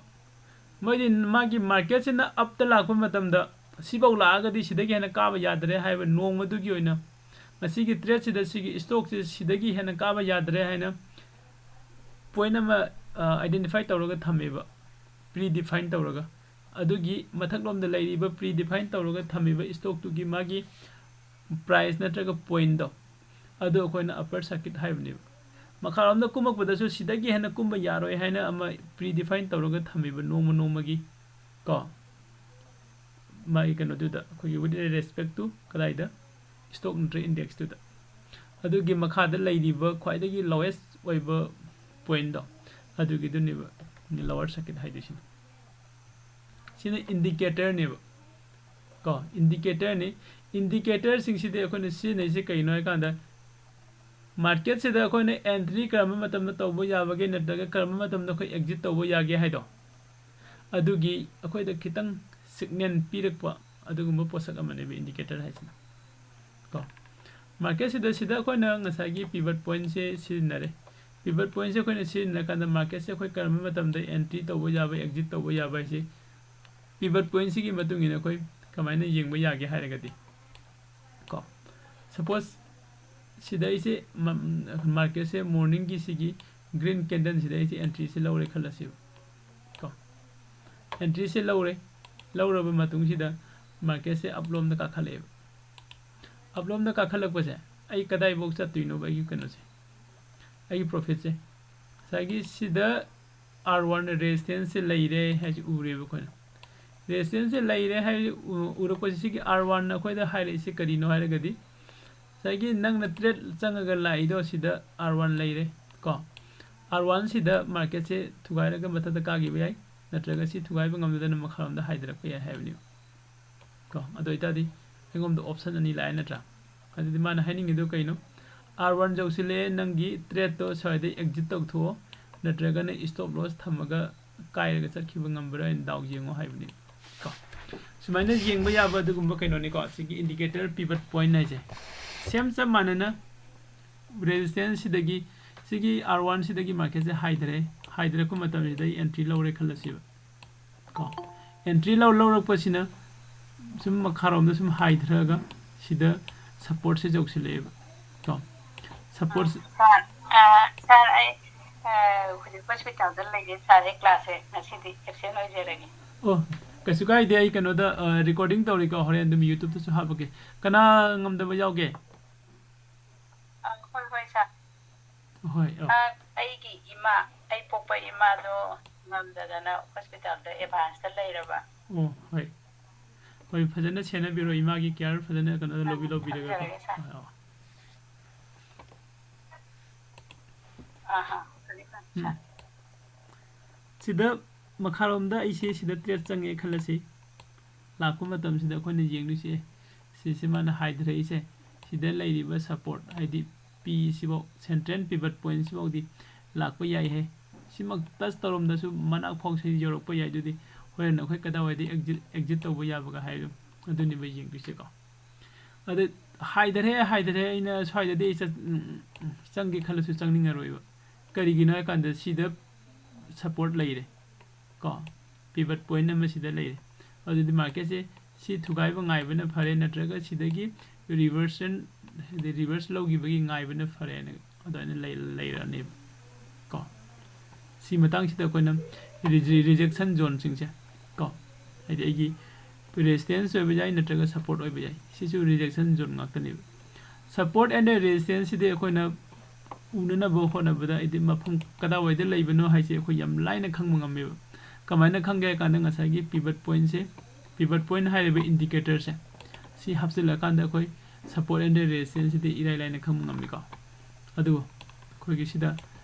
ꯃꯣꯏꯗꯤ ꯃꯥꯒꯤ marketꯁꯤꯅ upꯇ ꯂꯥꯛꯄ ꯃꯇꯝꯗ ꯁꯤꯐꯧ ꯂꯥꯛꯑꯒꯗꯤ ꯁꯤꯗꯒꯤ ꯍꯦꯟꯅ ꯀꯥꯕ ꯌꯥꯗ꯭ꯔꯦ ꯍꯥꯏꯕ ꯅꯣꯡꯃꯗꯨꯒꯤ ꯑꯣꯏꯅ ꯉꯁꯤꯒꯤ tradeꯁꯤꯗ ꯁꯤꯒꯤ stockꯁꯦ ꯁꯤꯗꯒꯤ ꯍꯦꯟꯅ ꯀꯥꯕ ꯌꯥꯗ꯭ꯔꯦ ꯍꯥꯏꯅ point ꯑꯃ identify ꯇꯧꯔꯒ ꯊꯝꯃꯦꯕ, predefine ꯇꯧꯔꯒ꯫ ꯑꯗꯨꯒꯤ ꯃꯊꯛꯂꯣꯝꯗ ꯂꯩꯔꯤꯕ predefine ꯇꯧꯔꯒ ꯊꯝꯃꯤꯕ stockꯇꯨꯒꯤ ꯃꯥꯒꯤ price ꯅꯠꯇ꯭ꯔꯒ pointꯗꯣ, ꯑꯗꯨ ꯑꯩꯈꯣꯏꯅ upper circuit ꯍꯥꯏꯕꯅꯦꯕ꯫ ꯃꯈꯥꯔꯣꯝꯗ ꯀꯨꯝꯃꯛꯄꯗꯁꯨ ꯁꯤꯗꯒꯤ ꯍꯦꯟꯅ ꯀꯨꯝꯕ ꯌꯥꯔꯣꯏ ꯍꯥꯏꯅ ꯑꯃ predefine ꯇꯧꯔꯒ ꯊꯝꯃꯤꯕ ꯅꯣꯡꯃ ꯅꯣꯡꯃꯒꯤ ꯀꯣ, ꯃꯥꯒꯤ ꯀꯩꯅꯣꯗꯨꯗ ꯑꯩꯈꯣꯏꯒꯤ with respect to ꯀꯗꯥꯏꯗ, stock ꯅꯠꯇ꯭ꯔꯒ indexꯇꯨꯗ꯫ ꯑꯗꯨꯒꯤ ꯃꯈꯥꯗ ꯂꯩꯔꯤꯕ ꯈ꯭ꯋꯥꯏꯗꯒꯤ lowest ꯑꯣꯏꯕ pointꯗꯣ, ꯑꯗꯨꯒꯤꯗꯨꯅꯦꯕ lower circuit ꯍꯥꯏꯗꯣꯏꯁꯤꯅ꯫ ꯁꯤꯅ indicatorꯅꯦꯕ ꯀꯣ, indicatorꯅꯤ꯫ Indicatorꯁꯤꯡꯁꯤꯗꯤ ꯑꯩꯈꯣꯏꯅ ꯁꯤꯖꯤꯟꯅꯩꯁꯦ ꯀꯩꯅꯣ ꯍꯥꯏꯀꯥꯟꯗ, marketꯁꯤꯗ ꯑꯩꯈꯣꯏꯅ entry ꯀꯔꯝꯕ ꯃꯇꯝꯗ ꯇꯧꯕ ꯌꯥꯕꯒꯦ ꯅꯠꯇ꯭ꯔꯒ ꯀꯔꯝꯕ ꯃꯇꯝꯗ ꯑꯩꯈꯣꯏ exit ꯇꯧꯕ ꯌꯥꯒꯦ ꯍꯥꯏꯗꯣ, ꯑꯗꯨꯒꯤ ꯑꯩꯈꯣꯏꯗ ꯈꯤꯇꯪ signal ꯄꯤꯔꯛꯄ ꯑꯗꯨꯒꯨꯝꯕ ꯄꯣꯠꯁꯛ ꯑꯃꯅꯦꯕ indicator ꯍꯥꯏꯁꯤꯅ ꯀꯣ꯫ Marketꯁꯤꯗ, ꯁꯤꯗ ꯑꯩꯈꯣꯏꯅ ꯉꯁꯥꯏꯒꯤ pivot pointꯁꯦ ꯁꯤꯖꯤꯟꯅꯔꯦ꯫ Pivot pointꯁꯦ ꯑꯩꯈꯣꯏꯅ ꯁꯤꯖꯤꯟꯅꯔꯀꯥꯟꯗ marketꯁꯦ ꯑꯩꯈꯣꯏ ꯀꯔꯝꯕ ꯃꯇꯝꯗ entry ꯇꯧꯕ ꯌꯥꯕ, exit ꯇꯧꯕ ꯌꯥꯕ ꯍꯥꯏꯁꯦ pivot pointꯁꯤꯒꯤ ꯃꯇꯨꯡ ꯏꯟꯅ ꯑꯩꯈꯣꯏ ꯀꯃꯥꯏꯅ ꯌꯦꯡꯕ ꯌꯥꯒꯦ ꯍꯥꯏꯔꯒꯗꯤ ꯀꯣ, suppose ꯁꯤꯗ ꯑꯩꯁꯦ marketꯁꯦ morningꯒꯤ ꯁꯤꯒꯤ green candleꯁꯤꯗ ꯑꯩꯁꯦ entryꯁꯦ ꯂꯧꯔꯦ ꯈꯜꯂꯁꯦꯕ ꯀꯣ꯫ Entryꯁꯦ ꯂꯧꯔꯦ, ꯂꯧꯔꯕ ꯃꯇꯨꯡꯁꯤꯗ marketꯁꯦ upꯂꯣꯝꯗ ꯀꯥꯈꯠꯂꯛꯑꯦꯕ꯫ Upꯂꯣꯝꯗ ꯀꯥꯈꯠꯂꯛꯄꯁꯦ ꯑꯩ ꯀꯗꯥꯏꯐꯥꯎ ꯆꯠꯇꯣꯏꯅꯣꯕ ꯑꯩꯒꯤ ꯀꯩꯅꯣꯁꯦ, ꯑꯩꯒꯤ profitꯁꯦ? ꯉꯁꯥꯏꯒꯤ ꯁꯤꯗ R one resistanceꯁꯦ ꯂꯩꯔꯦ ꯍꯥꯏꯁꯦ ꯎꯔꯦꯕ ꯑꯩꯈꯣꯏꯅ꯫ Resistanceꯁꯦ ꯂꯩꯔꯦ ꯍꯥꯏ ꯎꯔꯛꯄꯁꯦ ꯁꯤꯒꯤ R one ꯑꯩꯈꯣꯏꯗ ꯍꯥꯏꯔꯛꯏꯁꯦ ꯀꯔꯤꯅꯣ ꯍꯥꯏꯔꯒꯗꯤ ꯉꯁꯥꯏꯒꯤ ꯅꯪꯅ trade ꯆꯪꯉꯒ ꯂꯥꯛꯏꯗꯣ ꯁꯤꯗ R one ꯂꯩꯔꯦ ꯀꯣ꯫ R oneꯁꯤꯗ marketꯁꯦ ꯊꯨꯒꯥꯏꯔꯒ ꯃꯊꯛꯇ ꯀꯥꯈꯤꯕ ꯌꯥꯏ, ꯅꯠꯇ꯭ꯔꯒ ꯁꯤ ꯊꯨꯒꯥꯏꯕ ꯉꯝꯗꯗꯅ ꯃꯈꯥꯔꯣꯝꯗ ꯍꯥꯏꯊꯔꯛꯄ ꯌꯥꯏ ꯍꯥꯏꯕꯅꯦꯕ ꯀꯣ꯫ ꯑꯗꯨ ꯑꯣꯏꯇꯥꯔꯗꯤ ꯑꯩꯉꯣꯟꯗ option ꯑꯅꯤ ꯂꯥꯛꯑꯦ ꯅꯠꯇ꯭ꯔꯥ? ꯑꯗꯨꯗꯤ ꯃꯥꯅ ꯍꯥꯏꯅꯤꯡꯉꯤꯗꯣ ꯀꯩꯅꯣ? R one ꯌꯧꯁꯤꯜꯂꯛꯑꯦ, ꯅꯪꯒꯤ trade ꯇꯣ ꯁ꯭ꯋꯥꯏꯗ exit ꯇꯧꯊꯣꯛꯑꯣ, ꯅꯠꯇ꯭ꯔꯒꯅ stop loss ꯊꯝꯃꯒ ꯀꯥꯏꯔꯒ ꯆꯠꯈꯤꯕ ꯉꯝꯕ꯭ꯔꯥ ꯍꯥꯏꯅ ꯗꯥꯎ ꯌꯦꯡꯉꯣ ꯍꯥꯏꯕꯅꯤ ꯀꯣ꯫ ꯁꯨꯃꯥꯏꯅ ꯌꯦꯡꯕ ꯌꯥꯕ ꯑꯗꯨꯒꯨꯝꯕ ꯀꯩꯅꯣꯅꯤꯀꯣ, ꯁꯤꯒꯤ indicator pivot point ꯍꯥꯏꯁꯦ꯫ Same ꯆꯞ ꯃꯥꯟꯅꯅ resistance ꯁꯤꯗꯒꯤ, ꯁꯤꯒꯤ R one ꯁꯤꯗꯒꯤ market ꯁꯦ ꯍꯥꯏꯊꯔꯦ, ꯍꯥꯏꯊꯔꯛꯄ ꯃꯇꯝꯁꯤꯗ ꯑꯩ entry ꯂꯧꯔꯦ ꯈꯜꯂꯁꯦꯕ ꯀꯣ꯫ Entry ꯂꯧ-, ꯂꯧꯔꯛꯄꯁꯤꯅ ꯁꯨꯝ ꯃꯈꯥꯔꯣꯝꯗ ꯁꯨꯝ ꯍꯥꯏꯊꯔꯒ ꯁꯤꯗ support ꯁꯦ ꯌꯧꯁꯤꯜꯂꯛꯑꯦꯕ ꯀꯣ꯫ Support ꯁꯦ ꯁꯥꯔ, ꯑ, ꯁꯥꯔ, ꯑꯩ, ꯑ, ꯍꯧꯖꯤꯛ ꯍꯣꯁꯄꯤꯇꯥꯜꯗ ꯂꯩꯌꯦ꯫ ꯁꯥꯔ, ꯑꯩ ꯀ꯭ꯂꯥꯁꯁꯦ ꯉꯁꯤꯗꯤ absent ꯑꯣꯏꯖꯔꯒꯦ꯫ ꯑꯣ, ꯀꯩꯁꯨ ꯀꯥꯏꯗꯦ꯫ ꯑꯩ ꯀꯩꯅꯣꯗ, ꯑ, recording ꯇꯧꯔꯤꯀꯣ, ꯍꯣꯔꯦꯟ ꯑꯗꯨꯝ YouTube ꯇꯁꯨ ꯍꯥꯞꯄꯒꯦ꯫ ꯀꯅꯥ ꯉꯝꯗꯕ ꯌꯥꯎꯒꯦ? ꯑ, ꯍꯣꯏ, ꯍꯣꯏ, ꯁꯥꯔ꯫ ꯍꯣꯏ, ꯑ꯫ ꯑ, ꯑꯩꯒꯤ ꯏꯃꯥ, ꯑꯩ ꯄꯣꯛꯄ ꯏꯃꯥꯗꯣ ꯉꯝꯗꯗꯅ ꯍꯣꯁꯄꯤꯇꯥꯜꯗ advance ꯇ ꯂꯩꯔꯕ꯫ ꯑꯣ, ꯍꯣꯏ꯫ ꯍꯣꯏ, ꯐꯖꯅ ꯁꯦꯟꯅꯕꯤꯔꯣ, ꯏꯃꯥꯒꯤ care ꯐꯖꯅ ꯀꯩꯅꯣ ꯂꯧꯕꯤ-, ꯂꯧꯕꯤꯔꯒꯀꯣ꯫ ꯊꯝꯖꯔꯒꯦ, ꯁꯥꯔ꯫ ꯍꯣꯏ, ꯑ꯫ ꯑꯍꯥ, ꯐꯅꯤ, ꯐꯅꯤ, ꯎꯝ꯫ ꯁꯥꯔ꯫ ꯁꯤꯗ ꯃꯈꯥꯔꯣꯝꯗ ꯑꯩꯁꯦ ꯁꯤꯗ trade ꯆꯪꯉꯦ ꯈꯜꯂꯁꯤ꯫ ꯂꯥꯛꯄ ꯃꯇꯝꯁꯤꯗ ꯑꯩꯈꯣꯏꯅ ꯌꯦꯡꯗꯣꯏꯁꯦ, ꯁꯤꯁꯦ ꯃꯥꯅ ꯍꯥꯏꯊꯔꯛꯏꯁꯦ, ꯁꯤꯗ ꯂꯩꯔꯤꯕ support, ꯍꯥꯏꯗꯤ P ꯁꯤꯐꯧ, central pivot point ꯁꯤꯐꯥꯎꯗꯤ ꯂꯥꯛꯄ ꯌꯥꯏꯍꯦ꯫ ꯁꯤꯃꯛ touch ꯇꯧꯔꯝꯗꯁꯨ ꯃꯅꯥꯛ ꯐꯥꯎ ꯁꯤ ꯌꯧꯔꯛꯄ ꯌꯥꯏ꯫ ꯑꯗꯨꯗꯤ ꯍꯣꯔꯦꯟ ꯑꯩꯈꯣꯏ ꯀꯗꯥꯏꯋꯥꯏꯗ exit, exit ꯇꯧꯕ ꯌꯥꯕꯒ ꯍꯥꯏꯕꯗꯣ ꯑꯗꯨꯅꯦꯕ ꯌꯦꯡꯗꯣꯏꯁꯦꯀꯣ꯫ ꯑꯗ ꯍꯥꯏꯊꯔꯦ, ꯍꯥꯏꯊꯔꯦ, ꯑꯩꯅ ꯁ꯭ꯋꯥꯏꯗꯗꯤ ꯑꯩ ꯆꯠ-, ꯎꯝ, ꯆꯪꯒꯦ ꯈꯜꯂꯁꯨ ꯆꯪꯅꯤꯡꯉꯔꯣꯏꯕ꯫ ꯀꯔꯤꯒꯤꯅꯣ ꯍꯥꯏ ꯀꯥꯟꯗ ꯁꯤꯗ support ꯂꯩꯔꯦ ꯀꯣ, pivot point ꯑꯃ ꯁꯤꯗ ꯂꯩꯔꯦ꯫ ꯑꯗꯨꯗꯤ market ꯁꯦ ꯁꯤ ꯊꯨꯒꯥꯏꯕ ꯉꯥꯏꯕꯅ ꯐꯔꯦ, ꯅꯠꯇ꯭ꯔꯒ ꯁꯤꯗꯒꯤ reversion, ꯍꯥꯏꯗꯤ reverse ꯂꯧꯈꯤꯕꯒꯤ ꯉꯥꯏꯕꯅ ꯐꯔꯦꯅ ꯑꯗꯨꯃꯥꯏꯅ ꯂꯩ-, ꯂꯩꯔꯛꯑꯅꯦꯕ ꯀꯣ꯫ ꯁꯤ ꯃꯇꯥꯡꯁꯤꯗ ꯑꯩꯈꯣꯏꯅ ꯔꯤ-, rejection zone ꯁꯤꯡꯁꯦ ꯀꯣ, ꯍꯥꯏꯗꯤ ꯑꯩꯒꯤ resistance ꯑꯣꯏꯕ ꯌꯥꯏ ꯅꯠꯇ꯭ꯔꯒ support ꯑꯣꯏꯕ ꯌꯥꯏ, ꯁꯤꯁꯨ rejection zone ꯉꯥꯛꯇꯅꯦꯕ꯫ Support and resistance ꯁꯤꯗꯤ ꯑꯩꯈꯣꯏꯅ ꯎꯅꯅꯕ ꯍꯣꯠꯅꯕꯗ ꯍꯥꯏꯗꯤ ꯃꯐꯝ ꯀꯗꯥꯏꯋꯥꯏꯗ ꯂꯩꯕꯅꯣ ꯍꯥꯏꯁꯦ ꯑꯩꯈꯣꯏ ꯌꯥꯝ ꯂꯥꯏꯅ ꯈꯪꯕ ꯉꯝꯃꯦꯕ꯫ ꯀꯃꯥꯏꯅ ꯈꯪꯒꯦ ꯍꯥꯏ ꯀꯥꯟꯗ ꯉꯁꯥꯏꯒꯤ pivot point ꯁꯦ, pivot point ꯍꯥꯏꯔꯤꯕ indicator ꯁꯦ, ꯁꯤ ꯍꯥꯞꯆꯤꯜꯂꯀꯥꯟꯗ ꯑꯩꯈꯣꯏ support and resistance ꯁꯤꯗꯤ ꯏꯔꯥꯏ ꯂꯥꯏꯅ ꯈꯪꯕ ꯉꯝꯃꯤꯀꯣ꯫ ꯑꯗꯨꯕꯨ ꯑꯩꯈꯣꯏꯒꯤ ꯁꯤꯗ,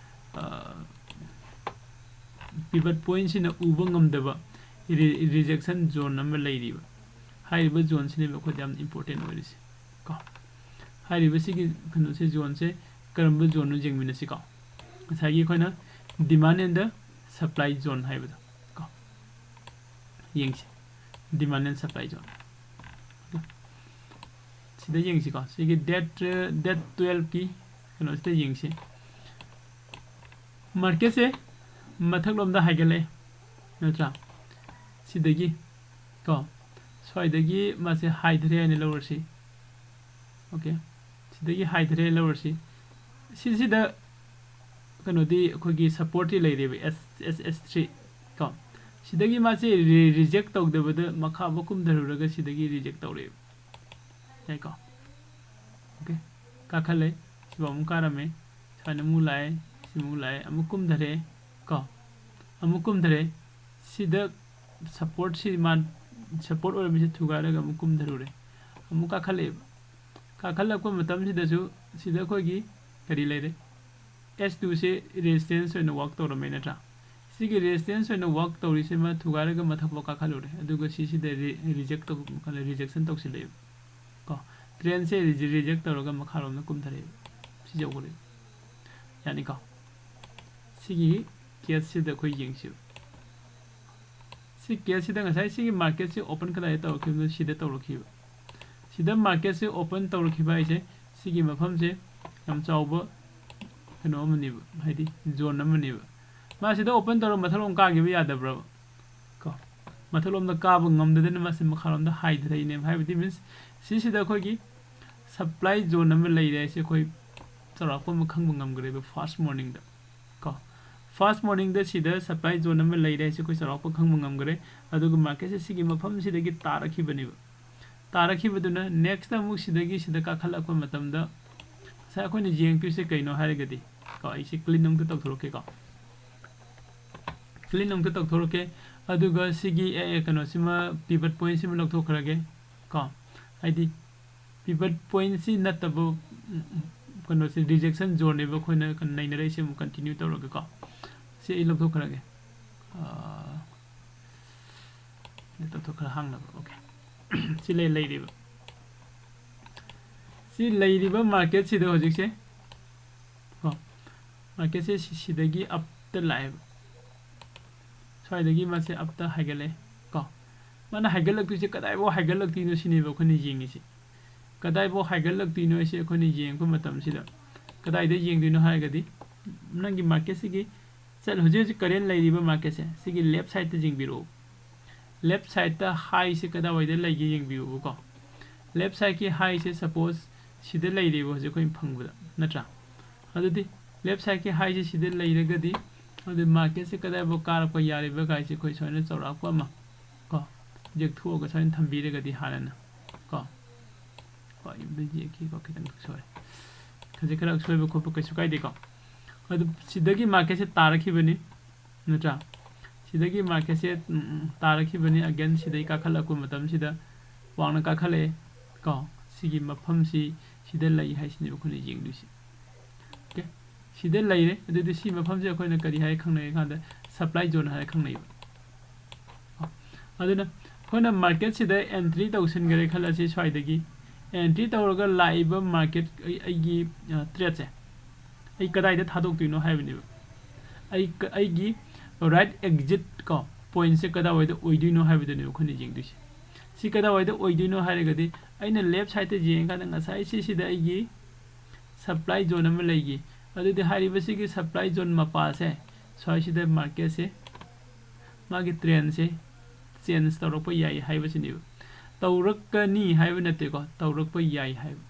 ꯑ, pivot point ꯁꯤꯅ ꯎꯕ ꯉꯝꯗꯕ ꯔꯤ-, rejection zone ꯑꯃ ꯂꯩꯔꯤꯕ꯫ ꯍꯥꯏꯔꯤꯕ ꯖꯣꯟꯁꯤꯅꯦꯕ ꯑꯩꯈꯣꯏꯗ ꯌꯥꯝꯅ ꯏꯝꯄꯣꯔꯇꯦꯟ ꯑꯣꯏꯔꯤꯁꯦ ꯀꯣ꯫ ꯍꯥꯏꯔꯤꯕ ꯁꯤꯒꯤ ꯀꯩꯅꯣꯁꯦ, ꯖꯣꯟꯁꯦ ꯀꯔꯝꯕ ꯖꯣꯟꯅꯣ ꯌꯦꯡꯃꯤꯟꯅꯁꯤꯀꯣ꯫ ꯉꯁꯥꯏꯒꯤ ꯑꯩꯈꯣꯏꯅ demand and the supply zone ꯍꯥꯏꯕꯗꯣ ꯀꯣ, ꯌꯦꯡꯁꯤ꯫ Demand and supply zone ꯁꯤꯗ ꯌꯦꯡꯁꯤꯀꯣ꯫ ꯁꯤꯒꯤ date date twelveꯀꯤ ꯀꯩꯅꯣꯁꯤꯗ ꯌꯦꯡꯁꯤ꯫ ꯃꯥꯔꯀꯦꯠꯁꯦ ꯃꯊꯛꯂꯣꯝꯗ ꯍꯥꯏꯒꯠꯂꯛꯑꯦ ꯅꯠꯇ꯭ꯔꯥ? ꯁꯤꯗꯒꯤ ꯀꯣ, ꯁ꯭ꯋꯥꯏꯗꯒꯤ ꯃꯥꯁꯦ ꯍꯥꯏꯊꯔꯦ ꯍꯥꯏꯅ ꯂꯧꯔꯁꯤ꯫ ꯑꯣꯀꯦ, ꯁꯤꯗꯒꯤ ꯍꯥꯏꯊꯔꯦ ꯂꯧꯔꯁꯤ꯫ ꯁꯤꯁꯤꯗ ꯀꯩꯅꯣꯗꯤ ꯑꯩꯈꯣꯏꯒꯤ ꯁꯞꯄꯣꯔꯠꯇꯤ ꯂꯩꯔꯦꯕ, ꯑꯦꯁ ꯑꯦꯁ ꯑꯦꯁ ꯊ꯭ꯔꯤ ꯀꯣ꯫ ꯁꯤꯗꯒꯤ ꯃꯥꯁꯦ ꯔꯤꯖꯦꯛ ꯇꯧꯗꯕꯗ ꯃꯈꯥ ꯑꯃꯨꯛ ꯀꯨꯝꯊꯔꯨꯔꯒ ꯁꯤꯗꯒꯤ ꯔꯤꯖꯦꯛ ꯇꯧꯔꯛꯑꯦꯕ꯫ ꯌꯥꯏꯀꯣ? ꯑꯣꯀꯦ, ꯀꯥꯈꯠꯂꯦ꯫ ꯁꯤꯐꯥꯎ ꯑꯃꯨꯛ ꯀꯥꯔꯝꯃꯦ꯫ ꯁꯨꯃꯥꯏꯅ ꯑꯃꯨꯛ ꯂꯥꯛꯑꯦ꯫ ꯁꯤ ꯑꯃꯨꯛ ꯂꯥꯛꯑꯦ꯫ ꯑꯃꯨꯛ ꯀꯨꯝꯊꯔꯦ ꯀꯣ꯫ ꯑꯃꯨꯛ ꯀꯨꯝꯊꯔꯦ꯫ ꯁꯤꯗ ꯁꯞꯄꯣꯔꯠꯁꯤ ꯃꯥ ꯁꯞꯄꯣꯔꯠ ꯑꯣꯏꯔꯝꯃꯤꯁꯦ ꯊꯨꯒꯥꯏꯔꯒ ꯑꯃꯨꯛ ꯀꯨꯝꯊꯔꯨꯔꯦ꯫ ꯑꯃꯨꯛ ꯀꯥꯈꯠꯂꯛꯑꯦꯕ꯫ ꯀꯥꯈꯠꯂꯛꯄ ꯃꯇꯝꯁꯤꯗꯁꯨ ꯁꯤꯗ ꯑꯩꯈꯣꯏꯒꯤ ꯀꯔꯤ ꯂꯩꯔꯦ? ꯑꯦꯁ ꯇꯨꯁꯦ ꯔꯦꯁꯤꯁꯇꯦꯟꯁ ꯑꯣꯏꯅ ꯋꯥꯛ ꯇꯧꯔꯝꯃꯦ ꯅꯠꯇ꯭ꯔꯥ? ꯁꯤꯒꯤ ꯔꯦꯁꯤꯁꯇꯦꯟꯁ ꯑꯣꯏꯅ ꯋꯥꯛ ꯇꯧꯔꯤꯁꯤꯃ ꯊꯨꯒꯥꯏꯔꯒ ꯃꯊꯛꯐꯥꯎ ꯀꯥꯈꯠꯂꯨꯔꯦ, ꯑꯗꯨꯒ ꯁꯤꯁꯤꯗ ꯔꯤꯖꯦꯛ ꯇꯧ, ꯔꯤꯖꯦꯛꯁꯟ ꯇꯧꯁꯤꯜꯂꯛꯑꯦꯕ ꯀꯣ꯫ ꯇ꯭ꯔꯦꯟꯁꯦ ꯔꯤꯖꯦꯛ ꯇꯧꯔꯒ ꯃꯈꯥꯔꯣꯝꯗ ꯀꯨꯝꯊꯔꯛꯑꯦꯕ꯫ ꯁꯤ ꯌꯧꯈ꯭ꯔꯦ꯫ ꯌꯥꯅꯤꯀꯣ? ꯁꯤꯒꯤ ꯀꯦꯁꯁꯤꯗ ꯑꯩꯈꯣꯏ ꯌꯦꯡꯁꯤꯕ꯫ ꯁꯤ ꯀꯦꯁꯁꯤꯗ ꯉꯁꯥꯏ ꯁꯤꯒꯤ ꯃꯥꯔꯀꯦꯠꯁꯤ ꯑꯣꯄꯟ ꯀꯗꯥꯏꯗ ꯇꯧꯔꯛꯈꯤꯕꯅꯣ? ꯁꯤꯗ ꯇꯧꯔꯛꯈꯤꯕ꯫ ꯁꯤꯗ ꯃꯥꯔꯀꯦꯠꯁꯦ ꯑꯣꯄꯟ ꯇꯧꯔꯛꯈꯤꯕ ꯍꯥꯏꯁꯦ ꯁꯤꯒꯤ ꯃꯐꯝꯁꯦ ꯌꯥꯝ ꯆꯥꯎꯕ ꯀꯩꯅꯣ ꯑꯃꯅꯦꯕ, ꯍꯥꯏꯗꯤ ꯖꯣꯟ ꯑꯃꯅꯦꯕ꯫ ꯃꯥ ꯁꯤꯗ ꯑꯣꯄꯟ ꯇꯧꯔꯒ ꯃꯊꯛꯂꯣꯝ ꯀꯥꯈꯤꯕ ꯌꯥꯗꯕ꯭ꯔꯕ? ꯀꯣ, ꯃꯊꯛꯂꯣꯝꯗ ꯀꯥꯕ ꯉꯝꯗꯗꯅ ꯃꯥꯁꯦ ꯃꯈꯥꯔꯣꯝꯗ ꯍꯥꯏꯊꯔꯛꯏꯅꯦꯕ꯫ ꯍꯥꯏꯕꯗꯤ ꯃꯤꯟꯁ ꯁꯤꯁꯤꯗ ꯑꯩꯈꯣꯏꯒꯤ ꯁꯄ꯭ꯂꯥꯏ ꯖꯣꯟ ꯑꯃ ꯂꯩꯔꯦ ꯍꯥꯏꯁꯦ ꯑꯩꯈꯣꯏ ꯆꯥꯎꯔꯥꯛꯄ ꯑꯃ ꯈꯪꯕ ꯉꯝꯈ꯭ꯔꯦꯕ ꯐꯥꯔꯁ ꯃꯣꯔꯅꯤꯡꯗ ꯀꯣ꯫ ꯐꯥꯔꯁ ꯃꯣꯔꯅꯤꯡꯗ ꯁꯤꯗ ꯁꯄ꯭ꯂꯥꯏ ꯖꯣꯟ ꯑꯃ ꯂꯩꯔꯦ ꯍꯥꯏꯁꯦ ꯑꯩꯈꯣꯏ ꯆꯥꯎꯔꯥꯛꯄ ꯈꯪꯕ ꯉꯝꯈ꯭ꯔꯦ꯫ ꯑꯗꯨꯒ ꯃꯥꯔꯀꯦꯠꯁꯦ ꯁꯤꯒꯤ ꯃꯐꯝꯁꯤꯗꯒꯤ ꯇꯥꯔꯛꯈꯤꯕꯅꯦꯕ꯫ ꯇꯥꯔꯛꯈꯤꯕꯗꯨꯅ ꯅꯦꯛꯁꯇ ꯑꯃꯨꯛ ꯁꯤꯗꯒꯤ ꯁꯤꯗ ꯀꯥꯈꯠꯂꯛꯄ ꯃꯇꯝꯗ ꯉꯁꯥꯏ ꯑꯩꯈꯣꯏꯅ ꯌꯦꯡꯗꯣꯏꯁꯦ ꯀꯩꯅꯣ ꯍꯥꯏꯔꯒꯗꯤ ꯀꯣ, ꯑꯩꯁꯦ ꯀ꯭ꯂꯤꯟ ꯑꯃꯨꯛꯇ ꯇꯧꯊꯣꯔꯛꯀꯦꯀꯣ꯫ ꯀ꯭ꯂꯤꯟ ꯑꯃꯨꯛꯇ ꯇꯧꯊꯣꯔꯛꯀꯦ꯫ ꯑꯗꯨꯒ ꯁꯤꯒꯤ ꯑꯦ, ꯑꯦ, ꯀꯩꯅꯣꯁꯤꯃ, ꯄꯤꯚꯠ ꯄꯣꯏꯟꯁꯤꯃ ꯂꯧꯊꯣꯛꯈ꯭ꯔꯒꯦ ꯀꯣ꯫ ꯍꯥꯏꯗꯤ ꯄꯤꯚꯠ ꯄꯣꯏꯟꯁꯤ ꯅꯠꯇꯕ, ꯎꯝ, ꯎꯝ, ꯀꯩꯅꯣꯁꯦ, ꯔꯤꯖꯦꯛꯁꯟ ꯖꯣꯟꯅꯦꯕ ꯑꯩꯈꯣꯏꯅ ꯀꯩꯅꯣ ꯅꯩꯅꯔꯛꯏꯁꯦ꯫ ꯑꯃꯨꯛ ꯀꯟꯇꯤꯅ꯭ꯌꯨ ꯇꯧꯔꯒꯦꯀꯣ꯫ ꯁꯤ ꯑꯩ ꯂꯧꯊꯣꯛꯈ꯭ꯔꯒꯦ꯫ ꯑꯥ, ꯂꯧꯊꯣꯛꯈ꯭ꯔ ꯍꯥꯡꯅꯕ꯫ ꯑꯣꯀꯦ꯫ ꯁꯤ ꯂꯩ ꯂꯩꯔꯤꯕ ꯁꯤ ꯂꯩꯔꯤꯕ ꯃꯥꯔꯀꯦꯠꯁꯤꯗ ꯍꯧꯖꯤꯛꯁꯦ ꯀꯣ, ꯃꯥꯔꯀꯦꯠꯁꯦ ꯁꯤ- ꯁꯤꯗꯒꯤ ꯑꯞꯇ ꯂꯥꯛꯑꯦꯕ꯫ ꯁ꯭ꯋꯥꯏꯗꯒꯤ ꯃꯥꯁꯦ ꯑꯞꯇ ꯍꯥꯏꯒꯠꯂꯛꯑꯦ ꯀꯣ꯫ ꯃꯥꯅ ꯍꯥꯏꯒꯠꯂꯛꯇꯣꯏꯁꯦ ꯀꯗꯥꯏꯐꯥꯎ ꯍꯥꯏꯒꯠꯂꯛꯇꯣꯏꯅꯣ ꯁꯤꯅꯦꯕ ꯑꯩꯈꯣꯏꯅ ꯌꯦꯡꯉꯤꯁꯦ꯫ ꯀꯗꯥꯏꯐꯥꯎ ꯍꯥꯏꯒꯠꯂꯛꯇꯣꯏꯅꯣ ꯍꯥꯏꯁꯦ ꯑꯩꯈꯣꯏꯅ ꯌꯦꯡꯉꯛꯄ ꯃꯇꯝꯁꯤꯗ ꯀꯗꯥꯏꯗ ꯌꯦꯡꯗꯣꯏꯅꯣ ꯍꯥꯏꯔꯒꯗꯤ, ꯅꯪꯒꯤ ꯃꯥꯔꯀꯦꯠꯁꯤꯒꯤ ꯆꯠ- ꯍꯧꯖꯤꯛ ꯍꯧꯖꯤꯛ ꯀꯔꯦꯟ ꯂꯩꯔꯤꯕ ꯃꯥꯔꯀꯦꯠꯁꯦ ꯁꯤꯒꯤ ꯂꯦꯐ ꯁꯥꯏꯗꯠꯇ ꯌꯦꯡꯕꯤꯔꯛꯎ꯫ ꯂꯦꯐ ꯁꯥꯏꯗꯠꯇ ꯍꯥꯏꯁꯦ ꯀꯗꯥꯏꯋꯥꯏꯗ ꯂꯩꯒꯦ ꯌꯦꯡꯕꯤꯌꯨꯕꯀꯣ꯫ ꯂꯦꯐ ꯁꯥꯏꯗꯀꯤ ꯍꯥꯏꯁꯦ ꯁꯄꯣꯁ ꯁꯤꯗ ꯂꯩꯔꯦꯕ ꯍꯧꯖꯤꯛ ꯑꯩꯈꯣꯏꯅ ꯐꯪꯕꯗ, ꯅꯠꯇ꯭ꯔꯥ? ꯑꯗꯨꯗꯤ ꯂꯦꯐ ꯁꯥꯏꯗꯀꯤ ꯍꯥꯏꯁꯦ ꯁꯤꯗ ꯂꯩꯔꯒꯗꯤ, ꯑꯗꯨꯗꯤ ꯃꯥꯔꯀꯦꯠꯁꯦ ꯀꯗꯥꯏꯐꯥꯎ ꯀꯥꯔꯛꯄ ꯌꯥꯔꯤꯕ ꯀꯥꯏꯁꯦ ꯑꯩꯈꯣꯏ ꯁꯨꯃꯥꯏꯅ ꯆꯥꯎꯔꯥꯛꯄ ꯑꯃ ꯀꯣ, ꯌꯦꯛꯊꯣꯛꯑꯒ ꯁꯨꯃꯥꯏꯅ ꯊꯝꯕꯤꯔꯒꯗꯤ ꯍꯥꯟꯅꯅ ꯀꯣ꯫ ꯍꯣꯏ, ꯑꯝꯇ ꯌꯦꯛꯈꯤꯀꯣ, ꯈꯤꯇꯪ ꯁꯣꯏ꯫ ꯈꯖꯤꯛ ꯈꯔ ꯁꯣꯏꯕ ꯈꯣꯠꯄ ꯀꯩꯁꯨ ꯀꯥꯏꯗꯦꯀꯣ꯫ ꯑꯗꯨ ꯁꯤꯗꯒꯤ ꯃꯥꯔꯀꯦꯠꯁꯦ ꯇꯥꯔꯛꯈꯤꯕꯅꯤ, ꯅꯠꯇ꯭ꯔꯥ? ꯁꯤꯗꯒꯤ ꯃꯥꯔꯀꯦꯠꯁꯦ, ꯎꯝ, ꯎꯝ, ꯇꯥꯔꯛꯈꯤꯕꯅꯤ꯫ ꯑꯒꯦꯟ ꯁꯤꯗꯒꯤ ꯀꯥꯈꯠꯂꯛꯄ ꯃꯇꯝꯁꯤꯗ ꯋꯥꯡꯅ ꯀꯥꯈꯠꯂꯛꯑꯦ ꯀꯣ꯫ ꯁꯤꯒꯤ ꯃꯐꯝꯁꯤ ꯁꯤꯗ ꯂꯩ ꯍꯥꯏꯁꯤꯅꯦꯕ ꯑꯩꯈꯣꯏꯅ ꯌꯦꯡꯗꯣꯏꯁꯦ꯫ ꯑꯣꯀꯦ, ꯁꯤꯗ ꯂꯩꯔꯦ꯫ ꯑꯗꯨꯗꯤ ꯁꯤ ꯃꯐꯝꯁꯦ ꯑꯩꯈꯣꯏꯅ ꯀꯔꯤ ꯍꯥꯏ ꯈꯪꯅꯩ ꯍꯥꯏ ꯀꯥꯟꯗ ꯁꯄ꯭ꯂꯥꯏ ꯖꯣꯟ ꯍꯥꯏꯔ ꯈꯪꯅꯩꯕ꯫ ꯑꯗꯨꯅ ꯑꯩꯈꯣꯏꯅ ꯃꯥꯔꯀꯦꯠꯁꯤꯗ ꯑꯦꯟꯇ꯭ꯔꯤ ꯇꯧꯁꯤꯟꯈꯔꯦ ꯈꯜꯂꯁꯤ ꯁ꯭ꯋꯥꯏꯗꯒꯤ꯫ ꯑꯦꯟꯇ꯭ꯔꯤ ꯇꯧꯔꯒ ꯂꯥꯛꯏꯕ ꯃꯥꯔꯀꯦꯠ ꯑꯩ- ꯑꯩꯒꯤ, ꯑ, ꯇ꯭ꯔꯦꯠꯁꯦ ꯑꯩ ꯀꯗꯥꯏꯗ ꯊꯥꯗꯣꯛꯇꯣꯏꯅꯣ ꯍꯥꯏꯕꯅꯦꯕ꯫ ꯑꯩ ꯀ- ꯑꯩꯒꯤ ꯔꯥꯏꯠ ꯑꯦꯛꯖꯤꯠ ꯀꯣ, ꯄꯣꯏꯟꯠꯁꯦ ꯀꯗꯥꯏꯋꯥꯏꯗ ꯑꯣꯏꯗꯣꯏꯅꯣ ꯍꯥꯏꯕꯗꯨꯅꯦꯕ ꯑꯩꯈꯣꯏꯅ ꯌꯦꯡꯗꯣꯏꯁꯦ꯫ ꯁꯤ ꯀꯗꯥꯏꯋꯥꯏꯗ ꯑꯣꯏꯗꯣꯏꯅꯣ ꯍꯥꯏꯔꯒꯗꯤ ꯑꯩꯅ ꯂꯦꯐ ꯁꯥꯏꯗꯠꯇ ꯌꯦꯡꯉꯀꯥꯟꯗ ꯉꯁꯥꯏ ꯁꯤꯁꯤꯗ ꯑꯩꯒꯤ ꯁꯄ꯭ꯂꯥꯏ ꯖꯣꯟ ꯑꯃ ꯂꯩꯈꯤ꯫ ꯑꯗꯨꯗꯤ ꯍꯥꯏꯔꯤꯕꯁꯤꯒꯤ ꯁꯄ꯭ꯂꯥꯏ ꯖꯣꯟ ꯃꯄꯥꯁꯦ ꯁ꯭ꯋꯥꯏꯁꯤꯗ ꯃꯥꯔꯀꯦꯠꯁꯦ ꯃꯥꯒꯤ ꯇ꯭ꯔꯦꯟꯁꯦ ꯆꯦꯟꯖ ꯇꯧꯔꯛꯄ ꯌꯥꯏ ꯍꯥꯏꯕꯁꯤꯅꯦꯕ꯫ ꯇꯧꯔꯛꯀꯅꯤ ꯍꯥꯏꯕ ꯅꯠꯇꯦꯀꯣ, ꯇꯧꯔꯛꯄ ꯌꯥꯏ ꯍꯥꯏꯕ,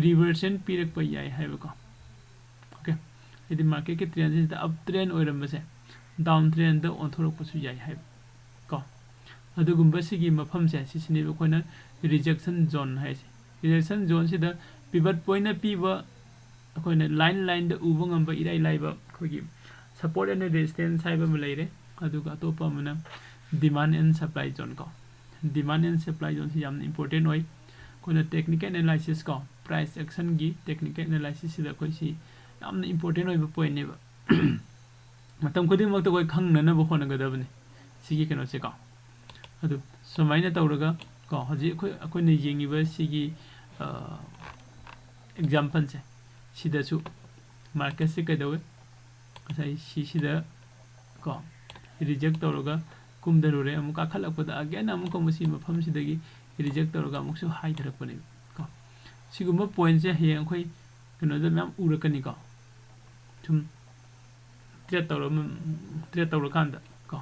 ꯔꯤꯚꯔꯁꯟ ꯄꯤꯔꯛꯄ ꯌꯥꯏ ꯍꯥꯏꯕꯀꯣ꯫ ꯑꯣꯀꯦ, ꯍꯥꯏꯗꯤ ꯃꯥꯔꯀꯦꯠꯀꯤ ꯇ꯭ꯔꯦꯟꯁꯤꯗ ꯑꯞ ꯇ꯭ꯔꯦꯟ ꯑꯣꯏꯔꯝꯕꯁꯦ ꯗꯥꯎꯟ ꯇ꯭ꯔꯦꯟꯗ ꯑꯣꯟꯊꯣꯔꯛꯄꯁꯨ ꯌꯥꯏ ꯍꯥꯏꯕ ꯀꯣ꯫ ꯑꯗꯨꯒꯨꯝꯕ ꯁꯤꯒꯤ ꯃꯐꯝꯁꯦ ꯁꯤꯁꯤꯅꯦꯕ ꯑꯩꯈꯣꯏꯅ ꯔꯤꯖꯦꯛꯁꯟ ꯖꯣꯟ ꯍꯥꯏꯁꯦ꯫ ꯔꯤꯖꯦꯛꯁꯟ ꯖꯣꯟꯁꯤꯗ ꯄꯤꯚꯠ ꯄꯣꯏꯟꯠꯅ ꯄꯤꯕ ꯑꯩꯈꯣꯏꯅ ꯂꯥꯏꯟ ꯂꯥꯏꯟꯗ ꯎꯕ ꯉꯝꯕ ꯏꯔꯥꯏ ꯂꯥꯏꯕ ꯑꯩꯈꯣꯏꯒꯤ ꯁꯄꯣꯔꯠ ꯑꯦꯟ ꯔꯦꯁꯤꯁꯇꯦꯟꯁ ꯍꯥꯏꯕ ꯑꯃ ꯂꯩꯔꯦ꯫ ꯑꯗꯨꯒ ꯑꯇꯣꯞꯄ ꯑꯃꯅ ꯗꯤꯃꯥꯟ ꯑꯦꯟ ꯁꯄ꯭ꯂꯥꯏ ꯖꯣꯟ ꯀꯣ꯫ ꯗꯤꯃꯥꯟ ꯑꯦꯟ ꯁꯄ꯭ꯂꯥꯏ ꯖꯣꯟꯁꯤ ꯌꯥꯝꯅ ꯏꯝꯄꯣꯔꯇꯦꯟ ꯑꯣꯏ꯫ ꯑꯩꯈꯣꯏꯅ ꯇꯦꯛꯅꯤꯀꯦꯜ ꯑꯦꯅꯥꯂꯥꯏꯁꯤꯁ ꯀꯣ, ꯄ꯭ꯔꯥꯏꯁ ꯑꯦꯛꯁꯟꯒꯤ ꯇꯦꯛꯅꯤꯀꯦꯜ ꯑꯦꯅꯥꯂꯥꯏꯁꯤꯁꯁꯤꯗ ꯑꯩꯈꯣꯏ ꯁꯤ ꯌꯥꯝꯅ ꯏꯝꯄꯣꯔꯇꯦꯟ ꯑꯣꯏꯕ ꯄꯣꯏꯟꯠꯅꯦꯕ꯫ ꯃꯇꯝ ꯈꯨꯗꯤꯡꯃꯛꯇ ꯑꯩꯈꯣꯏ ꯈꯪꯅꯅꯕ ꯍꯣꯠꯅꯒꯗꯕꯅꯤ ꯁꯤꯒꯤ ꯀꯩꯅꯣꯁꯦꯀꯣ꯫ ꯑꯗꯨ ꯁꯨꯃꯥꯏꯅ ꯇꯧꯔꯒ ꯀꯣ, ꯍꯧꯖꯤꯛ ꯑꯩꯈꯣꯏ, ꯑꯩꯈꯣꯏꯅ ꯌꯦꯡꯉꯤꯕ ꯁꯤꯒꯤ, ꯑ, example ꯁꯦ, ꯁꯤꯗꯁꯨ market ꯁꯦ ꯀꯩꯗꯧꯋꯦ? ꯉꯁꯥꯏ ꯁꯤꯁꯤꯗ ꯀꯣ, reject ꯇꯧꯔꯒ ꯀꯨꯝꯊꯔꯨꯔꯦ, ꯑꯃꯨꯛ ꯀꯥꯈꯠꯂꯛꯄꯗ again ꯑꯃꯨꯛꯀ ꯃꯁꯤ ꯃꯐꯝꯁꯤꯗꯒꯤ reject ꯇꯧꯔꯒ ꯑꯃꯨꯛꯁꯨ ꯍꯥꯏꯊꯔꯛꯄꯅꯦꯕ ꯀꯣ꯫ ꯁꯤꯒꯨꯝꯕ point ꯁꯦ ꯍꯌꯦꯡ ꯑꯩꯈꯣꯏ ꯀꯩꯅꯣꯗ ꯃꯌꯥꯝ ꯎꯔꯛꯀꯅꯤꯀꯣ, ꯁꯨꯝ trade ꯇꯧꯔ-, trade ꯇꯧꯔꯀꯥꯟꯗ ꯀꯣ꯫